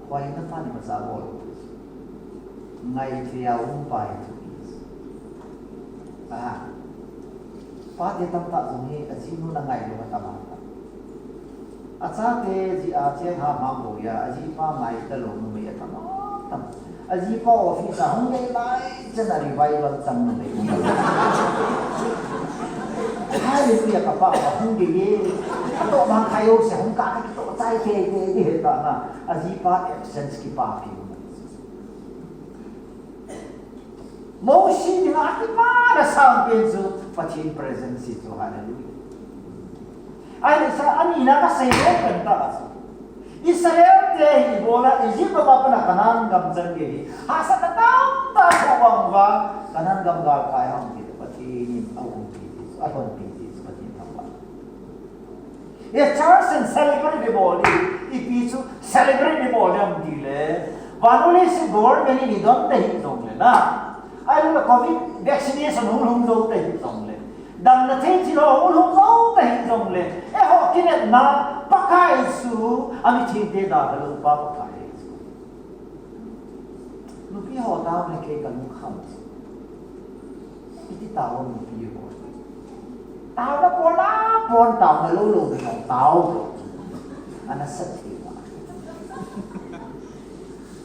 Hoi na pa ni ma sa bol. Ngai thei a um pai chu pi. A. Pa te tam ta jong hi a ji nu na ngai lo ma ta ma. A chate ji a cheng ha ma bo ya, a ji pa ngai ta lo numei a tam tam. A ji pa office a hung gei lai chan a revival chang numei. Hallelujah ka pa a hung gei ye. A to mang khai o se hung ka ka to chai ke ke di he ta na. A ji pa absence ki pa pi. Mosi dinga kipana sangpen chu Pathen presence chu, hallelujah. Ahile sa ani na ka sei lo kan ta chu. Israel te hi bola Egypt ma pa na Canaan gam chan ke hi. Hahsatna tamtah tho vang uva Canaan gam gal kai ham ti Pathen in a umpi ti chu, a honpi ti chu Pathen thangvah. E church in celebrate bol di, ipi chu celebrate bol di ham ti le. Vanule si government in i don ta hi jong le na. Ahilou le covid vaccination hung lhung jou ta hi jong le. Damna thei thil ho hung lhung jou ta hi jong le. Eiho kinepna Pakai chu a mithengte dalha lou pa Pakai chu. Nupi ho tao le kei ka lungkham chu. Iti tao nupi ho. Tao na pon a pon tao na lou lou na tao. Ana sat thei ma.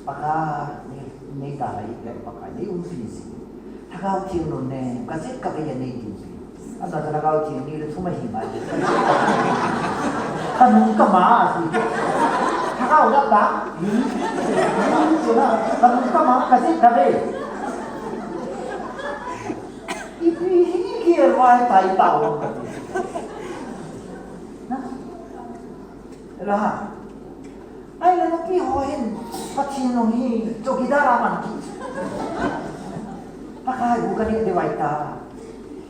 Pakai nei, nei dalha le Pakai nei umpi ji. Lhagao Theng nun ne, ka jet ka bei a nei dinpi. Ana Lhagao Theng ni le thum ahi ngai. Ka nung ka ma a hi. Lhagao la ta. Ni. Ni chu na, ka nung ka ma, ka jet ka bei. Ipi hi ki el vai tai tao ka ti. Na. Ela ha. Ahile nupi ho hin, Pathen nung hi, chowkidar a man kit. Pakai bu ka neh ding vai ta.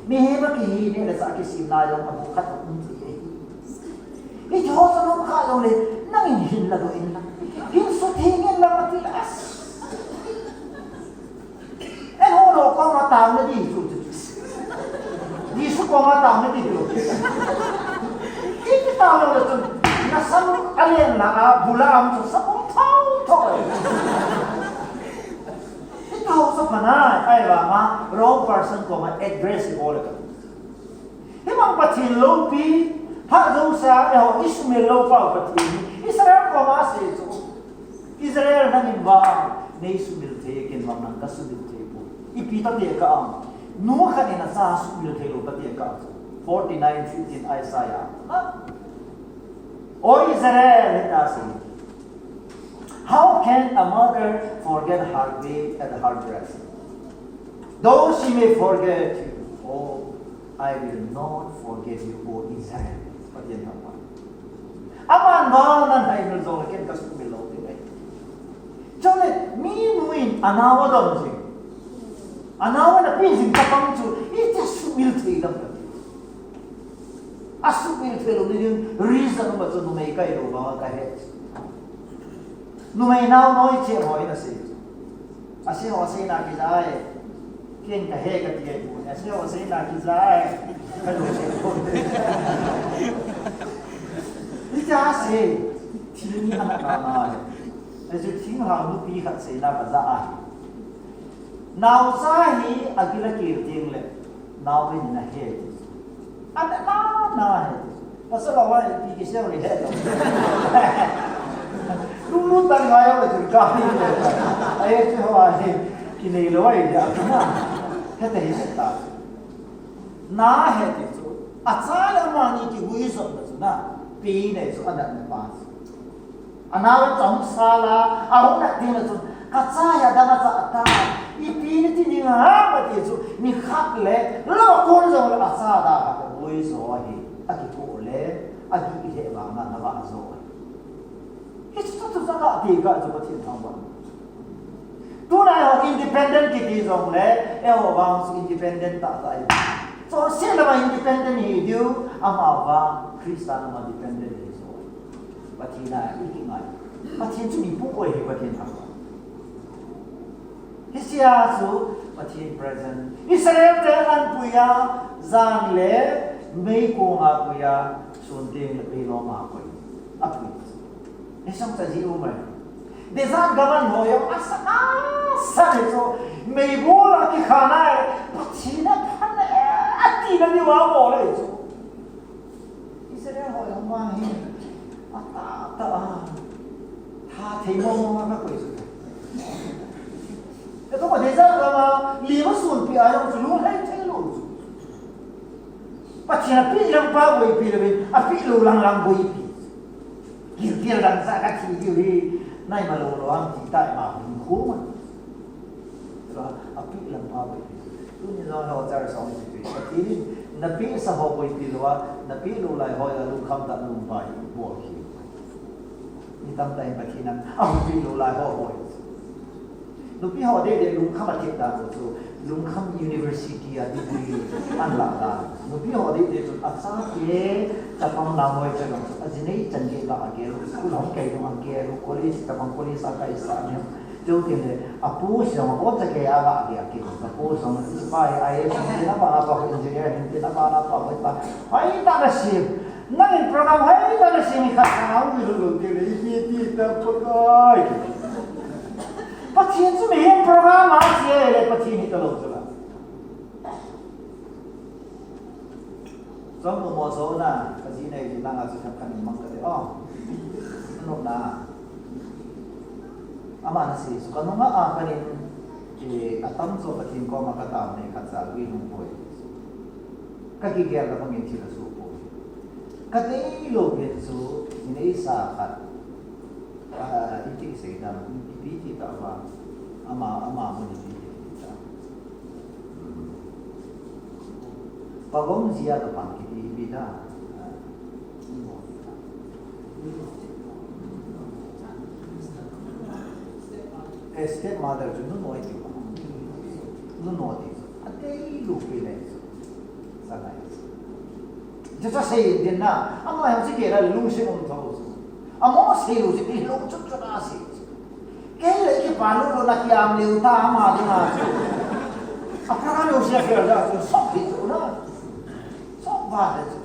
Mihem a kihi neh le chah kisim lai jong a bu khat a um thei ahi. Hiche ho chu nom kha jong le, nangin hin la doh in la. Hin sutheng in la ati la. Eiho lo koma taona di chu chu. Jesu koma taona di lo. Iti taona le chun. Na sam a len la a bula am chu sa um thou thou. Iti ho sa pa na, ahivanga wrong person koma address i bol le. Hibang Pathen loupi, phat jouse a, eiho i sumil lou pau Pathen hi, Israel koma asei chu. Israel nangin vang, nei sumil thei, ken vang nang ka sumil thei poi. Ipi tia ka ang. Nu khat in a cha sumil thei lou tia ka ang. Forty-nine fifteen Isaiah. Ha? O Israel, hitia asei. How can a mother forget her babe at her breast? Though she may forget you, oh, I will not forget you, O Israel. Pathen thangvah. Aman vang nang haimil jong le ken ka sumil lou ding ahi. Chule, minu in anao adon jing. Anao ana pe jing chapang chu, itia sumil thei dam ka ti. Asumil thei lou ding reason um a chu numei kai lou vang a ka he. Numei nao noi che ho in asei. Asei ho asei na kija e. Ken ka he ka ti e. Asei ho asei na kija e. Ka lo che ko. Itia asei. Thil ni ana na na e. Achu thinglhang nupi khat seina ka ja a. Naocha hi agil a kil teng le, nao in na he ti. Ana na na he ti. Pasal a vai pi kisel le he lo. Lu lu tan ngai a chu ka ni. Ai chu ho a ni. Kinei lou ahi dia chu na. Hete hi ta. Na hete chu. Acha le amani kihui jop na chu na. Pi nei chu anatna pa chu. Anao chomsa la, ahung nat ding na chu. Kacha hi adang acha ta. Ipi nati ding ham ati chu. Nikhat le, lo kon jong le acha da ha hui jo ahi. Akipo le, agi le vang na na va jo ahi. Hichu chu chu ka ti ka chu Pathen thangvah. Tuna eiho independent kiti jongle, eiho vang chu independent tahtah ahi. Chonset lama independent hi diu, ama vang Christa lama dependent hi chu. Pathen a i kingai. Pathen chu mi pukoi hi Pathen thangvah. Hichea chu Pathen present. Israel te an pui a, jan le meikong a pui a, sun teng le peilom a koi. Apui. Nisang cha ji u mai. Desert gam a ho jong asa, asa le chu. Meibol a kikha na e. Pathen a phan e. Ati na ni wa bol le chu. Israel ho jong ma hi. Ata ta a. Tha thei mo mo ka koi chu. Ka to desert gam a lima sunpi a jong chu lunglhai thei lou chu. Pathen a peh lang pa boipi louvin, apeh lou lang lang boipi. Gilkel dang sa ka thi diu hi, nai ma lou lou ham ti tai ma hung khu ma. Tua, apeh lang pa boipi. Tuni jong ho char song ti pi. Pathen in, na pehsa ho boipi lou a, na peh lou lai ho a lungkham tah lungpa hi bol hi. Mi tamtah in Pathen in, ahung peh lou lai ho boi. Nupi ho dehdeh lungkham a thep dan u chu, lungkham university a degree an lah dan. Nupi ho dehdeh chun achate chapang lamoi cha jong chu, aji nei chan gei lah a gel u, school hung kai jong a gel u, college chapang college a kai sa nem. Chuteng le, apu jong abon cha gei a lah gei a kei, apu jong, pa hi IAS hin tin, apa, apa engineer hin tin, apa, apa, apa, pa. Hoitah na sim. Nangin program hoitah na sim khat ka hung mi lou lou teng le, ipi ti ta Pakai. Pathen chu mihem program a sia le Pathen hi ta lou chu la. Chom mo mo so na, ka ji nei ji langa chu khat khat in mang ka te, oh. Nop na. Ama na si, su ka nunga a ka nin, eh, atam chu Pathen koma ka tam nei khat cha, ui nung poi. Ka kigel ka bangin thil a su poi. Ka dei lou pen chu, min ei sa khat. Ah, iti kisei dam, ipi ti ta va. Ama, ama mun ipi ti ta. Pagom jia ka pang kiti ipi ta. Eh, stepmother chu nunoi ti. Nunoi ti. Adei lou pi le. Sa nai. Chu cha sei din na, ama jong chi kei la lungset um tho chu. Amo sei lou chu, i lungset chu na sei chu. Kei le kipa lou lou na kiam leu ta ama dinga chu. A program lou sia fel da chu, sok hi chu na. Sok va le chu.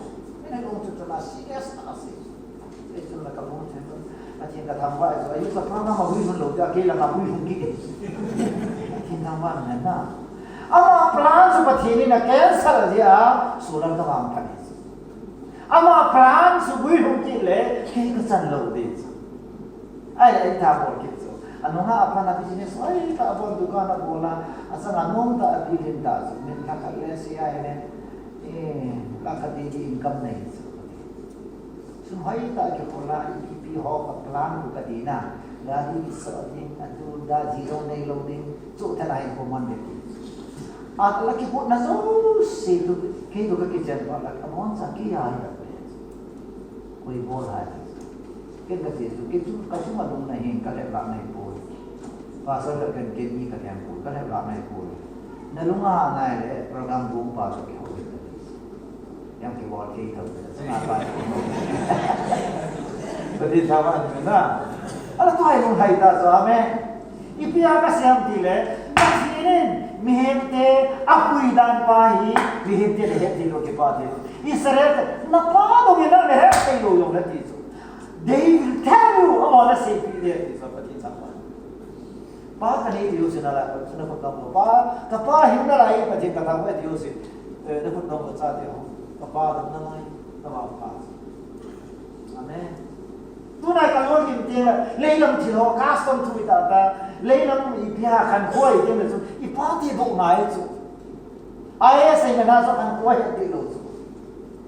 Kei le lungset chu na serious na sei chu. Ei chun la ka lungset chu. Pathen ka thangvah chu. Ahi chu program a hui hun lou chu, a kei la ka hui hun kit. Pathen thangvah na na. Ama plan chu Pathen in a cancel jia, solar ka vang phat. Ama plan chu guilhung kit le, kei ka chan lou ding chu. Ai, ai ta bol kit chu. Anunga a pan a business, ai ta bol dukan a bol a, achang a nom ta a building ta chu. Min lakh khat le sia ai le, eh, lakh khat di di income nei chu. Sum hoi ta ki kola, ipi ho ka plan ku ka di na. Gari ki so ding, atu da zero nei lou ding, chu thana in ko man de ki. A la kiputna jouse chu, kei chu ka kichen pa la, ka mon cha kei a hi la. Koi bol hai. Ken ka che chu, kei chu, ka chu ma lung na hin, ka lep lah na hi poi. Pastor ka ken, ken ni ka ken poi, ka lep lah na hi poi. Na lung a nai le, program bung pa chu kei ho. Yang kei bol kei tho. Chunga pa. Pathen thangvah na. Ala tu hai lung hai ta chu, amen. Ipi a ka sei ham ti le, Pathen in mihem te apui dan pa hi, mihem te le het thei lou kipa thei lou. Israel te, na pa dong in nang le het thei lou jong le ti chu. They will tell you, ama na seipi de ti chu, Pathen thangvah. Pa ka nei ti jouse na la, na khut dong pa, ka pa hin na la, Pathen ka thangvah ti jouse, eh, na khut dong cha ti ho. Ka pa dong na lai, ka pa pa. Amen. Tuna ka lungthim teng le, leilam thil ho, custom thu ta ta, Leilam ipi ham khankho iti le chu, ipa ti doh ngai chu. Ai sei na na chu khankho he ti lo chu.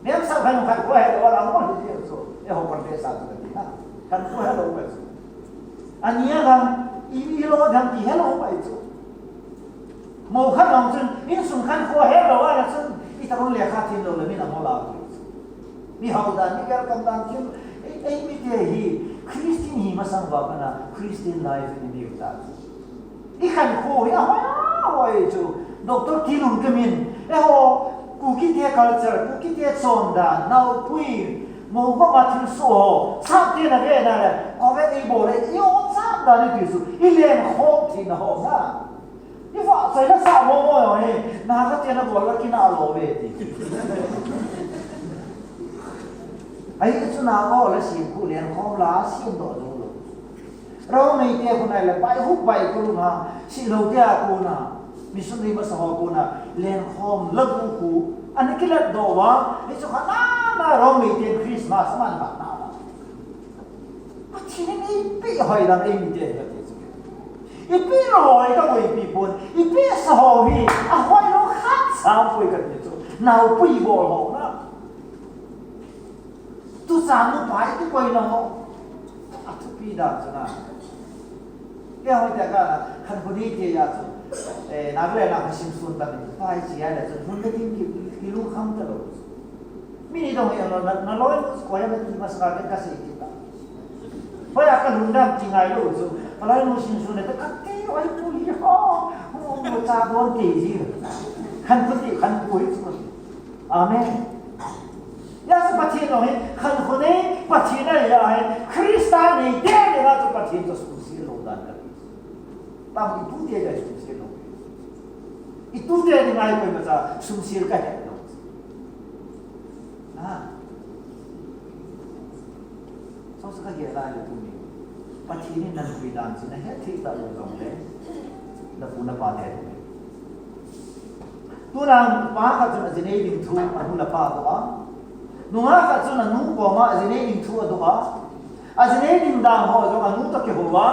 Nem sa khan khankho he lo la mo ti chu. Eiho kon pe sa chu ti na. Khankho he lo pa chu. Ania lam i, i lo dam ti he lo pa chu. Mo khan long chun, insung khankho he lo a la chun, i ta kon le kha thin lo le mi na mo la chu. Mi hau dan, mi welcome dan thil, ei, ei mite hi Christian hi masang uva kana Christian life in mi uta. I khankho hi ahoi, ahoi chu. Doctor Kilun Kemin, eiho, Kukite culture, Kukite chondan, naopui, mo ko ma thil so ho, sap te na ve na le, ko ve ei bol le, i o sap dan i ti chu, i lengkhom thei na ho na. I vahchoi la sa mo mo jong hi, Naga te na bol la kina lo ve ti. Ahi chu Naga ho la sim khu lengkhom la sim doh doh lo. Rongmei te khu nai la bai hu bai khu na, si lo te a khu na, missionary masa ho khu na, lengkhom la bu khu, an kilat doh uva, ni chu kha na na Rongmei te Christmas man ba na na. Pathen in eipeh hoi dan eimite hi kati chu. Eipeh lou hoi kaboipi pon, eipeh sa ho hi, ahoi lou khat sa poi kati chu. Naopui bol ho na. Tuchan nupa eikikoina ho. Athupi dan chu na. Kei hoi te ka khankho nei te a chu. Eh, Nagaland a kha simsun ta ni. Pai chi a le chu. Hun ka tin ki, kilungkham talou. Mi ni dong hi, na, na loi nu chu koi a ti masa ka, ka sei ti ta. Hoi a ka lungdam ti ngai lou chu. Ka loi nu simsun le, ka ti oi tu hi ho. Hu, hu, cha don ti ji. Khankho ti, khankho hi chu. Amen. Hijeh a chu Pathen jong hi, khankho nei, Pathen a hi a hi, Christa nei te le na chu Pathen chu sumsil lou dan ka ti. Tam i tute ka sumsil lou. I tute ni ngai koima cha sumsil ka het lou. Ah. Sosa ka gel a le tuni. Pathen in nanpui dan chu nahet thei talou jong le. Na pu na pa te. Tuna pa khat chun ajinei ding thu anu le apa adoh a. Nungah khat chun anu koma ajinei ding thu adoh a. Ajinei ding dan ho jong anu toh kihou a.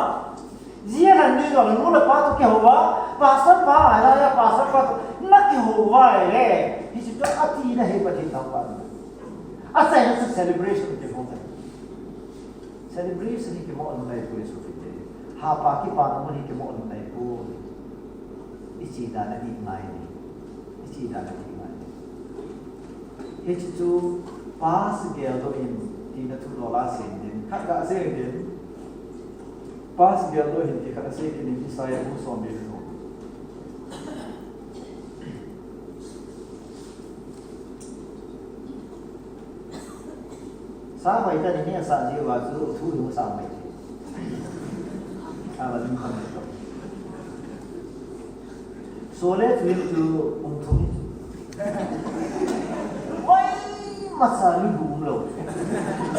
Jia khat ni jong anu le apa toh kihou a. Pastor pa, a la ya pastor pa toh na kihou a le. Hichu atina hi Pathen thangvah. Achaina chu celebration kihou a. Celebration hi kimo lou nai poi, Jesu Christa. Hapa kipana mun hi kimo lou nai poi. I chi dan a dih ngai ni. I chi dan a dih ngai ni. Hichu chu past geldoh in tina thu lou la sei in, khat ga sei in. Past geldoh in ti khat a sei in, Isaiah bung som le li. Sa bai ta ni ni sa ji wa chu thu lu sa mai. Sa ba ding kha mai to. So le thu chu um thu ni. Wai ma sa lu bu um lo.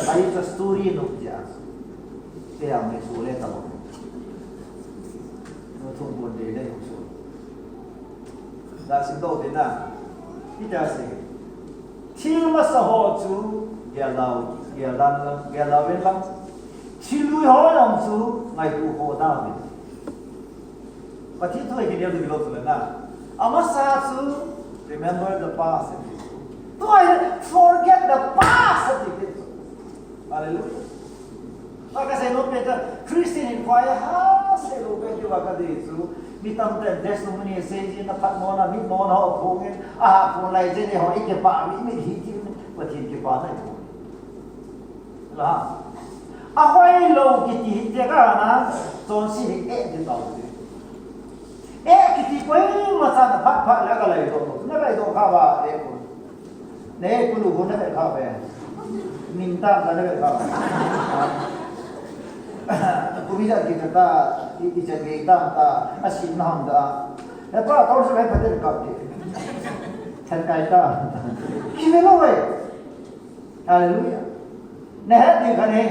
Ai ta story no ja. Te a mai so le ta lo. No thu bon de le so. Da sin to de na. Ita se. Thil masa ho chu gel dau, gel dan lang, gel dau ven lang. Thil lui ho lang chu ngaitu ho dau ven. Pathen thu hi gel dau lo chu le na. Amasa chu remember the past. Tu ai forget the past. Hallelujah. Ka kasei nom pen chu, Christian in koi a ha sei lou pen chu ka dei chu. Mi tamtah in testimony sei jin, na phat mona, mi mona ho phong in, a phong lai jin ho i kipah mi, mi hi ti, Pathen kipana i phong. La. Ahoi lou kiti hi te ka na, chonse hi eh ti tau ti. Eh kiti koima chan phat phat la ka lai doh. Na lai doh kha ba eh ko. Nei, kulu hon na vel kha ve. Min tam ka na vel kha. Kumi ja ki ta, i, i ja ki tam ta, a sin na ham da. Na pa, tol sa ve pa te ka ti. Than kai ta. Ki ve lo ve. Hallelujah. Na het ding kha ne.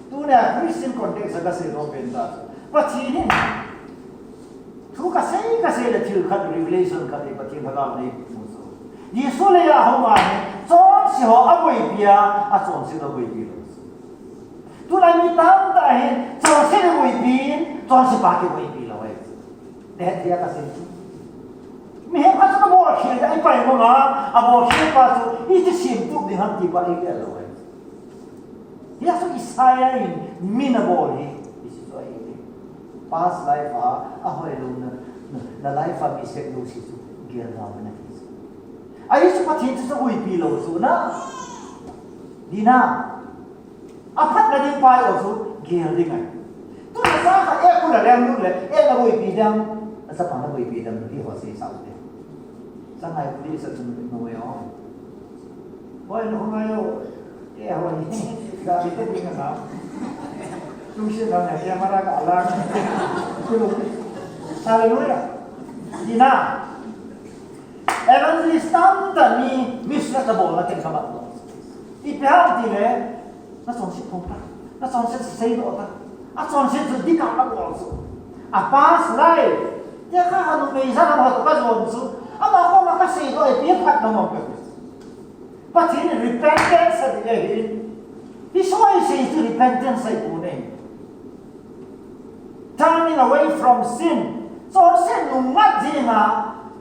Tuna Christian context a ka sei nom pen ta. Pathen in. Thu kasei, kasei le thil khat revelation khat hi Pathen Lhagao nei mu chu. Jesu leiya ahung a hin, chonse ho aboipi a, achonse ho aboipi lou. Tulai mi tamtah hin, chonse le boipi, chonse pa kiboipi lou. Te tia ka sin. Mihem khat chu ka bol khel a i pai mong a, a bol khel pa chu i ti sim tup ding ham ti pa i gel lo ai. Hia chu Isaiah in min a bol hi, i si chu ahi. Past life a, a hoi lo na, na, na life a mistake lo si chu gel na na hi. Ahi chu Pathen chu chu uipi lo chu na. Dina. A phatna ding pa o chu gel ding ai. Tu na sa kha e ku la leng lut le, e la boipi dam. A sa pa na boipi dam, ti ho sei sa u te. Sa ngai ku di sa chun no e o. Hoi no ngai o. E hoi. Ga bi te ding na. Tu si na na ke mara ka la. Hallelujah. Dina. Evangelist tam ta ni, missionary ta bol na ken ka bat lo. Ipi ham ti le, na chonset phong ta, na chonset sei doh ta, a chonset chu dik a na bol chu. A past life, tia kha kha numei ja na ma to ka jon chu, ama koma ka sei doh e, pi phat na mong ka. Pathen in repentance a ti le hi, hi soi sei chu repentance a i pu nei. Turning away from sin. Chonset nungngat jing a,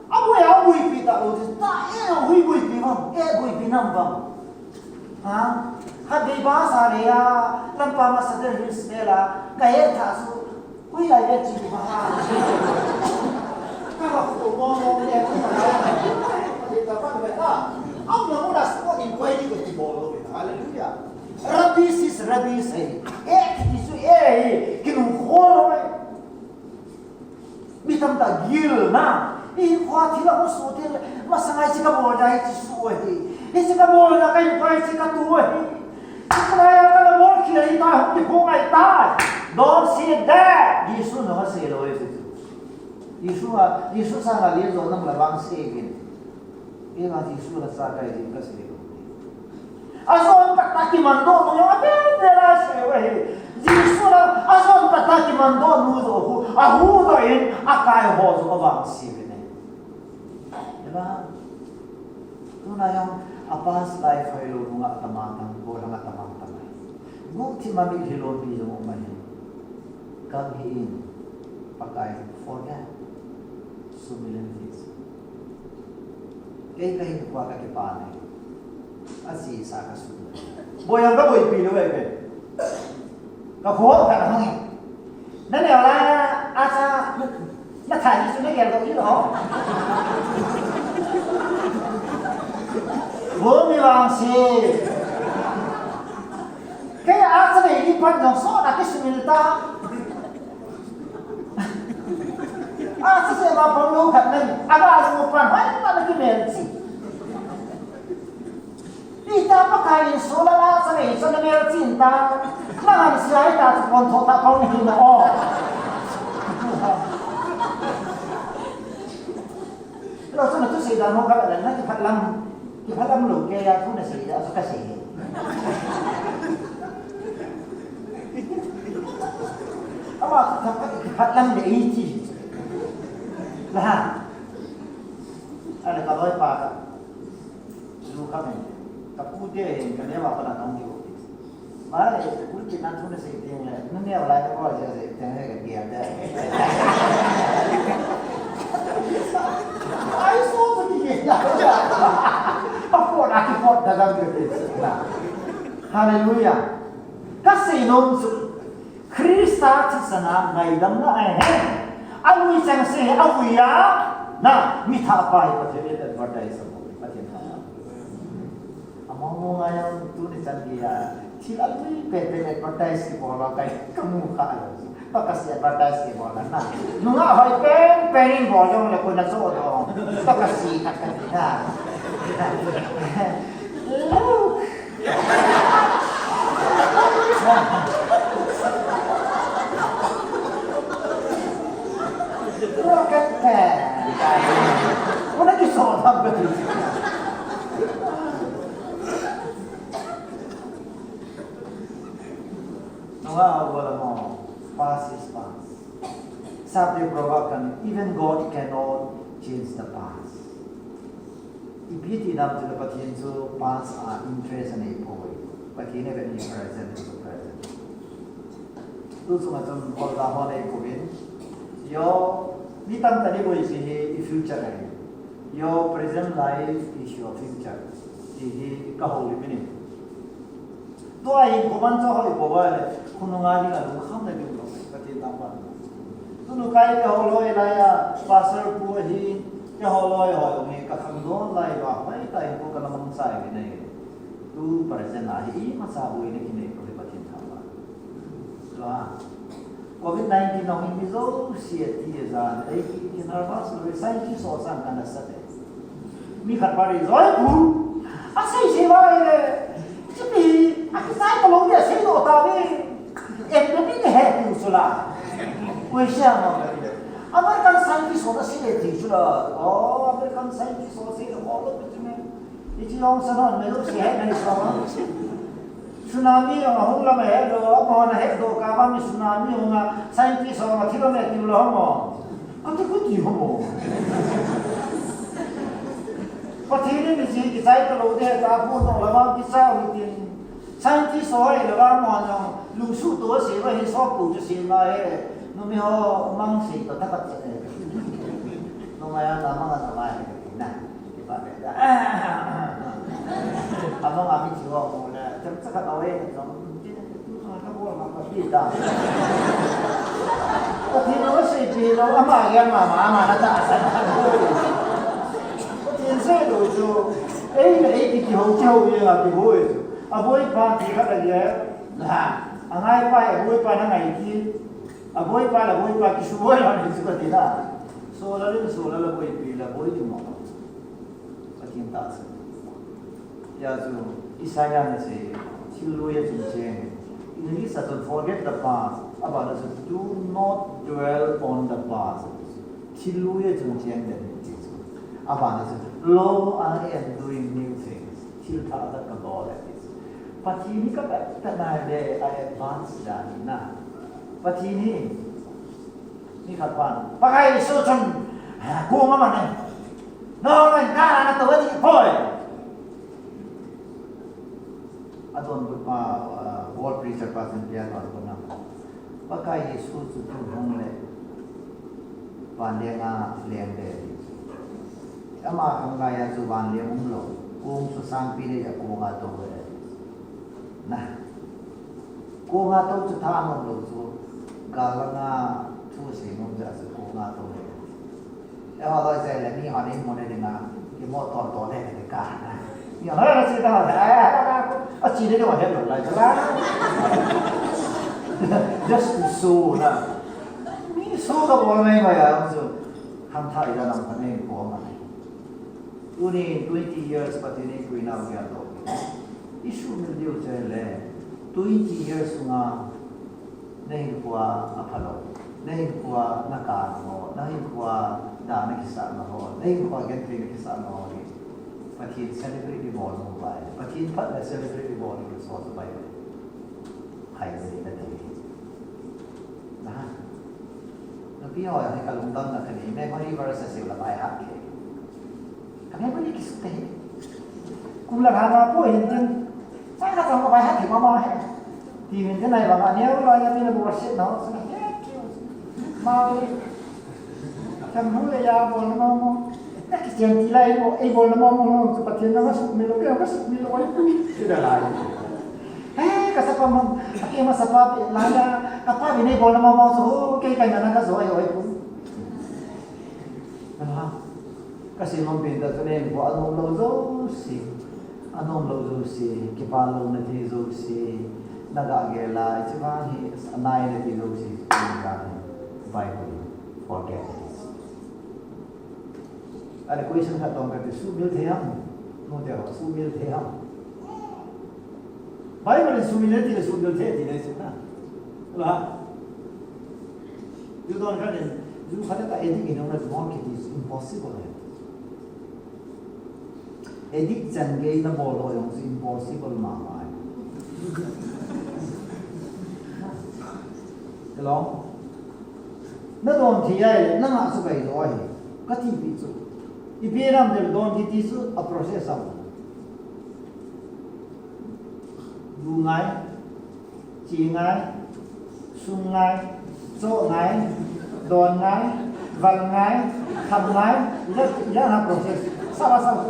a bui a buipi ta lo, ta e a hui buipi vang, e buipi nam vang. Ha? Khatvei bus a le a, lampa masa te hills te la, ka he tha su, hui lai ve chi ba ha. Ka ba ko mo mo le, ka ba ko le, ka ba ko le, a, am na mo da sport inquiry ko ti bol lo. Hallelujah. Rubbish is rubbish ahi. Eh, kiti chu eh ahi. Kinungkhol lou ahi. Mi tamtah gilna. Hinkhoa thil a hung soh thei le, masanga hiche kabol dia hiche soh ahi. Hiche kabol dia kahinkhoa hiche katoh ahi. Hiche kabol dia kana bol khel ahi tai, hung kiphong ahi tai. Don't say that. Jesun asei lou ahi chu. Jesu a, Jesu sanga len jo nang la vang sei uvin. Keiman Jesu lhacha kahi jeh in kasei lou. Ajon pat a kimandoh nung jong abel bel a sei uve. Jesu la ajon pat a kimandoh nu joh khu, ahuhdoh in akai ho joh avangse uvin ahi. Amen. Tuna jong a past life hoilou nunga atama tam, golhang atama tam ahi. Guhthim a mitlhi lonpi jong um ahi. Gam hih in, Pakai, forget. Sumil in peace. Kei kahinkhoa kakipah e. Ajeh sa kasu. Boi jong kaboipi lou e kei. Kakho khat ahung in. Naneo lai a, acha, nathai hi chu nagel doh hi lou. Bol mi vangse. Kei a cha nei ni pan jong sot a kisumil ta. A cha se ba pang lou khat nei. Aga lou pan hoi ta na kimelchih. Ita Pakai in sola la cha nei cha na melchih ta. Na han sia hi ta chu pon tho ta pang hi na o. Lo chu na thusei dan ho kha la na kiphatlam, kiphatlam lou kei a thu nasei a chu kasei. Ama chu thakhat kiphatlam le i ti. La ha. Ana ka loi pa ka. Ju kha me. Ka pu te hin ka neo a pat a tong diu. Ba, eh, pulpit na thu nasei teng le, naneo lai na bol jeh jeh teng le ka gel de. Ai, so to ki gel. A pot a kipot da dam ke pe na. Hallelujah. Kasei nom chu, Christa thisan a ngaidam na ahi. Alui chengse hi avui a, na, mi thah pa hi Pathen in advertise a bol, Pathen thah. Among mong a jong tuni chan gei a, thil alui pen pen advertise kibol a kai kamu kha lou. Tua kasei advertise kibol na. Nungah hoi pen pen in bol jong le koi na cho doh. Tua kasei khat kati na. Look. Rocket pen. Koi na kiso tham kati. Nunga a bol a mo, past is past. Sapte proverb kan, even God cannot change the past. Ipi ti nam chu le Pathen chu past a interest anei poi. Pathen in even present to present. Tu chunga chun kolda ho nei pouvin. Yo, Hi tam tani boi si hi i future ahi. Your present life is your future. Ti hi ka houlim in. Tua hi koman cho hoi ko ba le, khonunga ding a lungkham na ding lo, ka ti tam pan. Tunu kai ka hou loi lai a, pastor pu hi, ka hou loi hoi ong hi, ka khang don lai ba, hoi tai ko ka lamang sai ni nei. Tu present a hi, i ma sa boi ni ki nei ko hi Pathen thangvah. Tua. Covid nineteen a hung mi jouse a ti a jan, ei ki, ki nervous lo, scientist ho sang kana sa te. Mi khat pa ri joi pu. A sei sei ba e. Chipi, a kichai ka lo de sei lo ta ve. Ek na mi ne he tu sula. Koi sia ma. American scientist ho na sei le ti sula. Oh, American scientist ho sei lo lo tu me. Hiche jong sa non, me lo si he, me lo si he. Tsunami jong ahung lam a he lo, amaho na he do ka ba mi tsunami jong a, scientist jong a thilo me ti lo mo. Ati ko ti ho mo. Pathen in mi ji kichai ta lo de, ta pu no la ba kichai u tin. Scientist ho he la ba mo jong, lungsu to se ba hi so pu se ma he. Numei ho mang se to ta ka te. Numei a ta mang a ta ba he na. Ama nga mi chiwa mo na, cham chaka ka we na jong, tu sa ka bo ma ka pi ta. Pathen lo sei pi lo, ama ya ma, ma, ma na ta sa. Pathen sei lo chu, ei na ei ki ki ho, ki ho ye nga ki ho ye. A boi pa ki ka ka ye. Ha, a ngai pa, a boi pa na ngai ki. A boi pa la boi pa ki su boi la ni su ka ti na. So la le so la la boi pi la boi tu mo. Pathen tahsan. Hijeh chun Isaiah in asei, thil lui a chun cheng. English a chun forget the past. Abana chu do not dwell on the past. Thil lui a chun cheng den ti chu. Abana chu lo, I am doing new things. Thil thah khat kabol e ti chu. Pathen hi kabol ta nai le a advance dan ahi na. Pathen hi Mi khat pan, Pakai Jesu chun, ah, kong aman e. Nangho in kana nato ding poi. Adonbut pa, ah, world preacher pa chun ipi adonbut ham. Pakai Jesu chu tun hung le, vanleng a leng le. Ama khang lai a chu vanleng umlou. Kong chu sangpi le a kong a tou le. Na. Kong a tou chu tha nom lou chu, gal langa thu asei nom jeh a chu kong a tou le. Eiho loi jeh le mi hon in mo ne ding a, kimo ton ton le ding ka. Mi hon a che ta le, a, a, a, a che le ding a het lou lai chu la. Just to show na. Mi show ka bol mai mai a chu. Kham tha i da nam kha nei ko ma. Tuni twenty years Pathen in eipuinau gel toh. I sumil diu chu le, twenty years sunga na hinkhoa aphalou, na hinkhoa na kana ho, na hinkhoa da na kisah na ho, na hinkhoa genthei na kisah na ho hi Pathen celebrate i bol nom uva, Pathen phat na celebrate i bol nom chu Bible. Hai le na ti. Na. Nupi ho hi ka lungdam na ka nei, memory verse asei la by heart ke. Ka memory kisu te hi. Kum la ha ma po hin tin. Sa ka chang ka by heart hi mama he. Ti min tin ai ba nga neo la ya min worship na ho sa he. Ma le. Chang hu le ya bol na mama. Na Christian ti lai mo, ei bol na mama mo, chu Pathen na ka sumil lo, ka sumil lo, ai pu. Ti da lai. He, ka sapa man, a keima sapa pe lai ya, ka pa ve nei bol na mama chu, kei ka na na ka jo ai oi pu. Aha. Ka sei nom pen ta chu nei ko anom lou jouse, anom lou jouse, kipa louna thei jouse, na ga gel a, hiche vang hi, anai na thei jouse, Bible, forget it. Ahile question khat dong kati, sumil thei ham? Nute ho, sumil thei ham? Bible in sumil thei tile sumil thei ti nei chu na. La. Ju don khat in, ju khat ta addict in jong na ju hon kiti chu impossible ahi. Addict chan gei na bol ho jong chu impossible mama ahi. Hello? Na don thei ahile, nanga chu kai jo ahi. Kati pi chu. Ipi nam del don kiti chu a process a. Lu ngai, che ngai, sum ngai, cho ngai, don ngai, Val ngai, kham ngai, ila, ila na process. Sawa, sawa.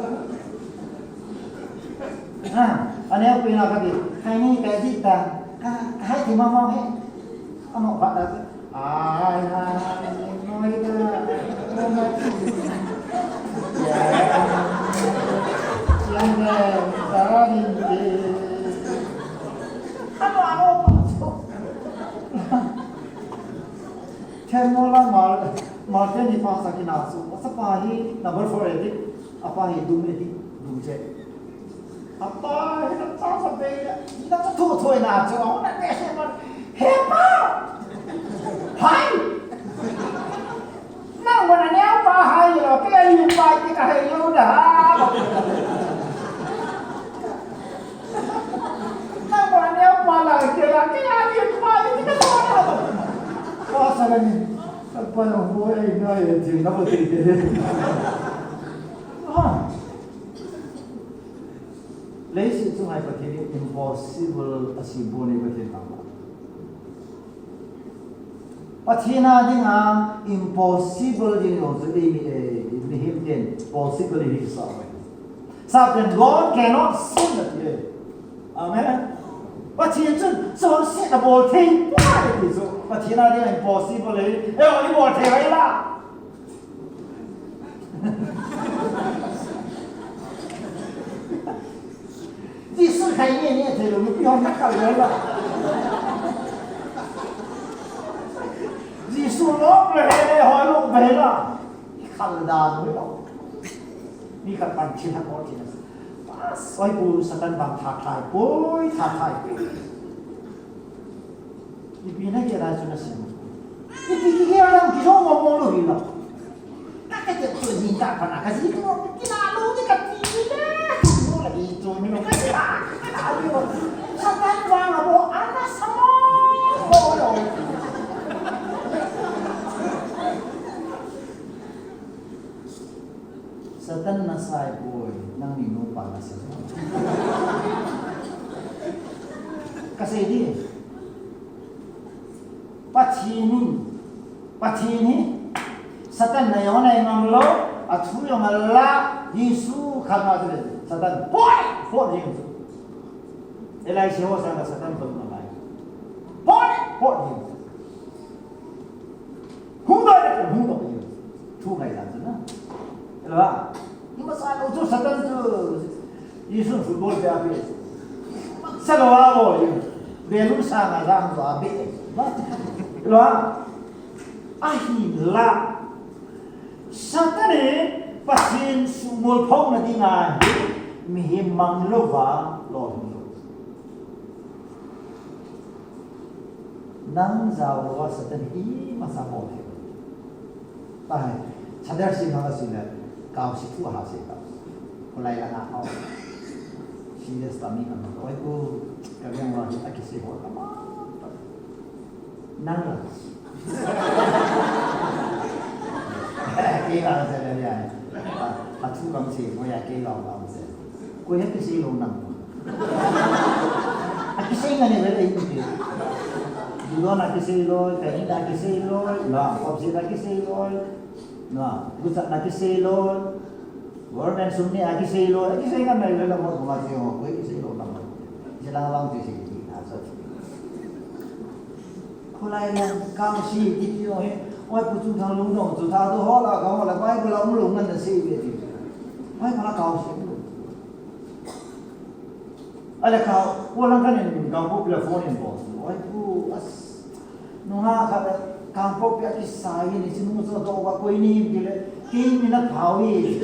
Ah, ane ko ina kati, hai ni ka di ta, ka, ka hai ti ma ma he. Amo ba da. Ai, ai, noi da. Yang da, da ni. Amo, amo, amo. Then mo la mal, mal then ni pa sa ki na su. Sa pa hi number four addict, apa hi dum addict, dum je. Apa hi na sa sa be ya. Ni na tu tu na chu, na te se man. He pa! Hai! Na wa na ne pa hai lo, ke ai pa ki ka hai lo da. Nang wa neo pa la ke la ke ya ni pa ni ka so na. Pa sa la ni. Sa pa no bo e na e ti na bo ti ke. Ah. Leiset chunga hi Pathen hi impossible a sempua nei Pathen tah. Pathen a dinga impossible ding jong chu eimi, eh, mihem ten possible hi sa. Satan, God cannot sin ati. Amen. Pathen chun chonset abol thei poi ati chu. Pathen a dinga impossible hi. Eh, i bol thei vai la. Jesu khai ni ni thei lo, nupi hon na kal lo la. Jesu lo le he le ho lo be la. I khal da lo. Mi ka pan chin ha ko chin. Pas oi pu Satan bang tha thai poi, tha thai poi. Ipi na ke da chu na sem. Ipi ki ke lang ki jong mo mo lo hi lo. Ka ke te tu ni ka pa na ka ji tu ki na lo ni ka ti ni le. Mo la i tu ni lo ka ti la. Ka ta ni lo. Sa ta ni wa lo mo ana sa mo. Mo lo. Satan na sai poi, nangni nupa na sai. Ka sei di. Pathen in, Pathen hi, Satan na jong na ngam lo, athu jong ala, Jesu khan ma tu le, Satan, poi, poi Jesu. Elai se ho sa ka Satan pon na lai. Poi, poi Jesu. Hung doi le, hung doi Jesu. Thu ngai la tu na. Elai. Ima sa lo chu Satan chu. Jesu football pe a pe. Sa lo a lo. Be lu sa nga la lo a be. Lo a. Ahinla. Satan in Pathen sumol phong na dinga hi mihem mang louva lo hung lo. Nang jao louva Satan hi masa bol he. Pai, chadar si ma si le, kau si thu ha si ka. Kulai la na kau. Serious ta mi ka ma. Oi ku, ka yang wa a ki si ho ka ma. Nang la. Kei la se le ya. A thu kam si ko ya kei la kam se. Ko ya ki si lo nang. A kisei nga ne vele i ti. Dudon a kisei loi, kahin a kisei loi, na, kopsi a kisei loi, na, gucha a kisei loi, government sum ne a kisei loi, a kisei nga ne vele mo ma ti ho, ko kisei lo na mo. Kisei lang lang ti si ti na so. Khulai lang kang si ti ti ho he, oi pu chung thang lung dong, chu tha tu ho la ka ho la, bai ko la mu lung ngan na si ve ti. Bai ko la kang si. Ala ka, ko lang kan in, ka ko pila phone in bol. Oi, ku, as, nunga ka, ka ko pia ki sai ni, si nung so do wa ko ni, ki le, ki mi na phao ni.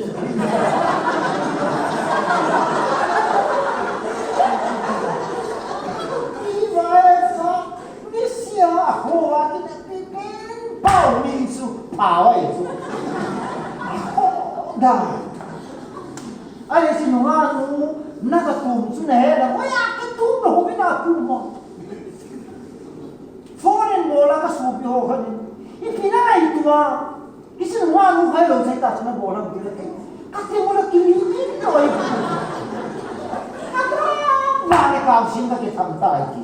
Ki va e sa, ni sia, a ko wa ki na pi pen, phao ni su, phao e su. A ko, da. Ahile si nungah nu, na ka tum chu na he la, oi a ka tum na hu mi na tum mo. Foreign bola ka supi ho khan. Ipi na ngai tua. Isi nungah nu khai lo sai ta chu na bola mi la kai. Ka te mo la ki mi mi no ai. Ka ta ma ne ka sin ka ke tham ta ai ki.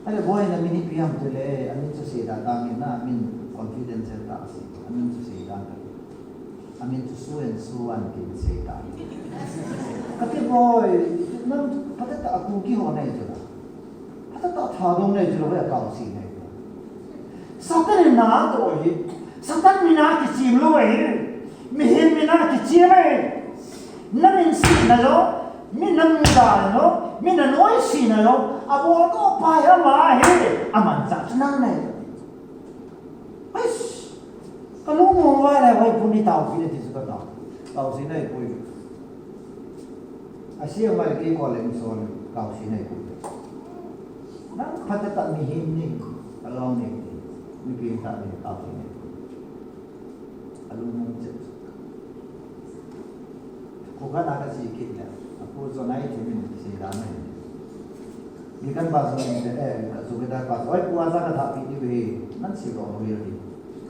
Ahile boy, namin ipi ham tile, amin chu seida tang in, namin confidential tah si, amin chu seida tang. Amin chu so and so an tin seida. Kati boy, nang phatah a Kuki ho nei chu la. Phatah a Thadou nei chu la, boy, a Kaosi nei chu la. Satan in na to hi. Satan min a kichim lou ahi. Mihem min a kichim ahi. Na min sihna jong, mi na muda jong, mi na noisena jong, abol doh pa hi ama ahi, amanchah chu nang nahi. Eish, ka lungmong uva le, hoi puni tao pi le ti chu ka tao. Tao si nahi poi. A si mai kei ko le mi so le, tao si nahi poi. Nang phatah tah mihem ni, ka long ni, mi pi ta ni, tao si nahi poi. A lungmong chet. Ko ka na ka si kit le. A ko jo nai ti min si da nai. Mi kan ba jo ni te, eh, ka jo ke da ba. Oi, ko a ja ka tha pi ti ve. Nan si lo lo ye ti.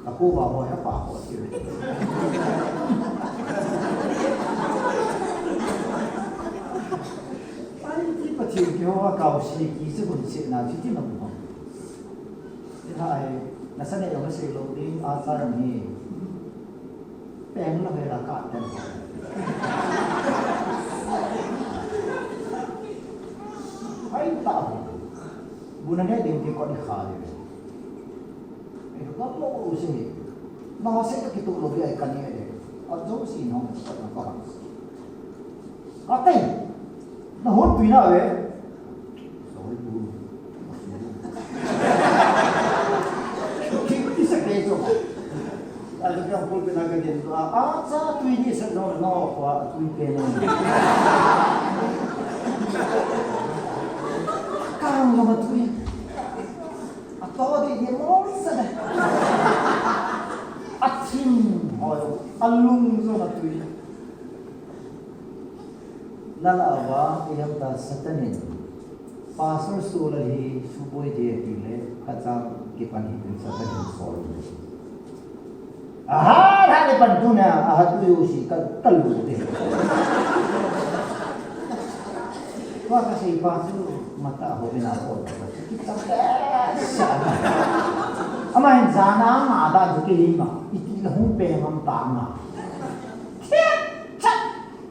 Ka ko ba ho ya pa ho ti ve. Ai ti pa ti ke ho ka si ki se kun se na ti ti na ko. Ti ha ai, na sa ne yo ma se lo ding a sa ni. Peng la vela ka ten. Hai ta. Bu na ne ding ti ko ni kha le. Ai ko to u se. Na se ka ki to lo bi ai ka ni ai. A jo si no ka na ka. Ate, na hon tui na ve. Sorry, bu. Ki, ki sa ke so. A, to ka pul pe na ka den. A, a, sa tui ni sa no, no, ko a tui pe no. Kang no ma tui. A to di ni mo sa de. A thim ho, a lung so ma tui. Nala ava, iham ta Satan in. Pastor Solar hi suboi de ti le, kachang kipan hi tin Satan in sol. Aha, ha le pan tu na, aha tu yo si ka, ka lu de. Wa ka sei pa su, mata ho bina ko. Kita sa. Ama hin jana ma da ju ke hi ma, iti la hung pe ngam ta ma. Chat!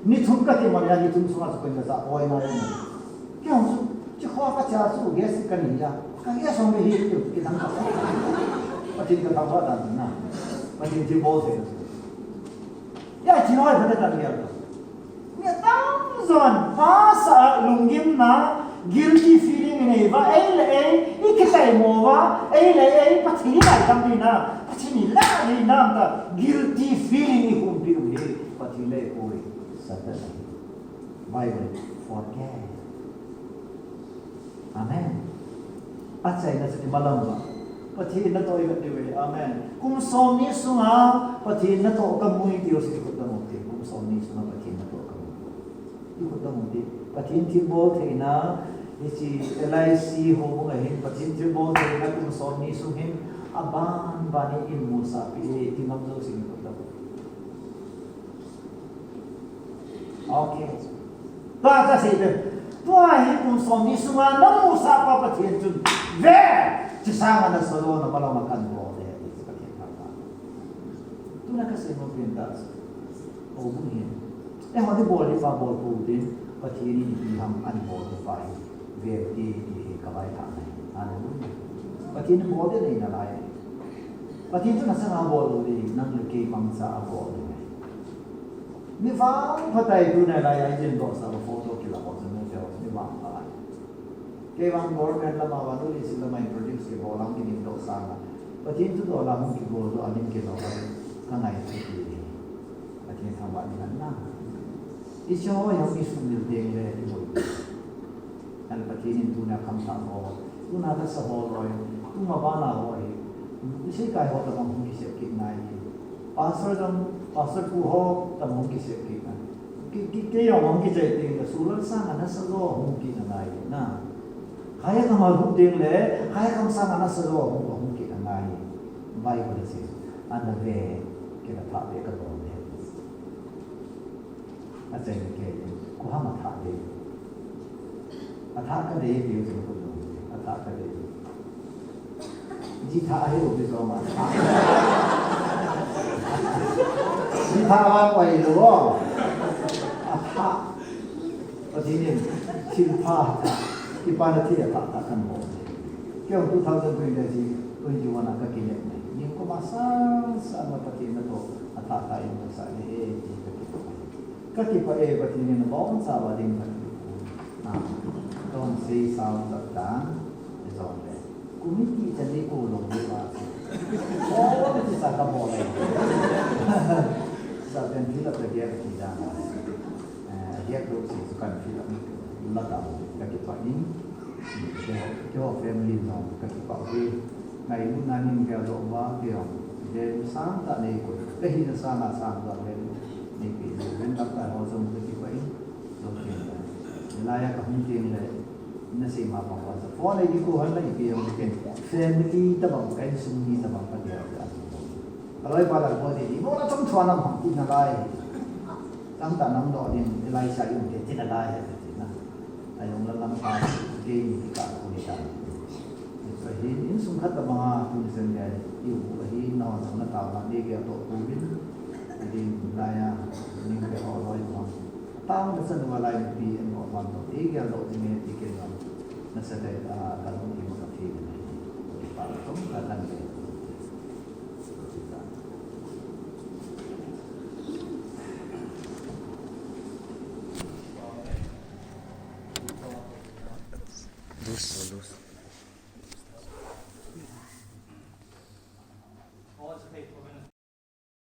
Ni thum ka ti mo ya, ni thum sunga chu pen ka sa, oi na ni. Kya hung su, chi kho ka cha su, gas ka ni ya. Ka gas hung hi, ki dang ka. Pathen ka thangvah dan na. Pathen thilbol thei. Ya, chi noi pha ta ni ya. Mi tam jon, pasa lunggimna, guilty feeling nei va, ei le ei, i kitai mo va, ei le ei, Pathen i lai tam ni na, Pathen i lai ni na, ta guilty feeling i hum pi u hi, Pathen le oi, Satan. Bible, forget. Amen. Achaina chu imalam uva. Pathen natoh ivet diu ve. Amen. Kum som ni sunga Pathen natoh kamu i tiu chu ikhut dam u hite. Kum som ni sunga Pathen natoh kamu. Ikhut dam u hite. Pathen thilbol theina, hiche L I C ho bung a hin, Pathen thilbol theina kum som ni sung hin, aban ban in eimusah peh e, ti ngam jouse ikhut dam u. Okay. Tua kasei pen. Tua hi kum som ni sunga namusah pa Pathen chun. Ve! Chusanga nasa jo na malom a kahin bol e, ti chu Pathen thangvah. Tuna kasei nom pen tah chu. Houbung hin. Eiho ding bol ding pa bol pou tin. Pathen in ipi ham ahin bol ding pa hi. Ve ti ti hi kavaithah nai. Hallelujah. Pathen in bol ding nei nalai. Pathen chun asanga bol lou ding, nang le kei mangcha a bol ding. Mi vangpha tai tu nalai a idin doh sa photo kila ho chu nung teo, mi vangpha. Kei vang government lama vang uli si lama introduce kibol a hung kidin doh sanga. Pathen thudoh la hung kibol doh a lim kibol a ka ngai chu ti. Pathen thangvah ding ahi na. Icho ho jong isumil teng le ibol. Ahile Pathen in tuna khamthah ho, tuna kasa ho loi, tuma bana ho hi, iseikai ho tabang hung kisep kit nai hi. Pastor jong, pastor pu ho tabang hung kisep kit nai. Ki, ki, kei jong hung kichai teng le, Solar sanga nasa jo hung kit angai hi na. Khaikham a lut teng le, Khaikham sanga nasa jo hung, hung kit angai hi. Bible a sei, ana ve, kei kathah ve kadon ve. Achaina kei, koi ham athah dei. Athah kadei tiu chu khut dong. Tha ka dei. Ji tha ahi lo ki zo ma. Ji tha a koi lo. A tha. Pathen in thil pha, kipana thil a tha tha kan bol. Kei two thousand twenty, twenty-one a ka kile. Ni ko ma sang sang ma Pathen na to a tha tha in sa le he ti ka kipah. Ka kipah e, Pathen in abonchauva ding ka kipah. Ah, don't say sound of tongue, it's okay. Committee chan ni ko lo de ba. Oh, ti sa ka bol le. Sa kan fill up the gap ti da. Eh, gap lo si kan fill up. La da ka kipah in. Keiho, keiho family jong ka kipah uve. Ngailutna nei geldoh uva, keiho. Gel sang tah nei koi. Ka hina sanga sang tah nei koi. Nei koi, nei koi, nei koi, ho jong ka kipah in. Jong kipah in. Hilai a ka hung teng le, na sei ma bang uva. Phone nei koi, hon nei koi, jong kipah in. Family tabang, ka insung mi tabang ka gel uva. Ka loipa lah bol ding, imo na chom chua nam ham ti nalai. Chang ta nam doh ding, Elisha in te ti nalai, ti na. Ajong la lam ka, ke ni ti ka ko ni ta. Ka hin insung khat tabang a, tu ni sen ga, i u ka hin na, na ta na, ni ke to tu bin. Ni la ya, ni ke ho loi ma. Ta na sen wa lai pi, en ko ma to, ni ke lo ti ni ti ke na. Na sa dai, ah, ka lo ni ma ka ti ni. Pa to ka tan ke. Luz, luz.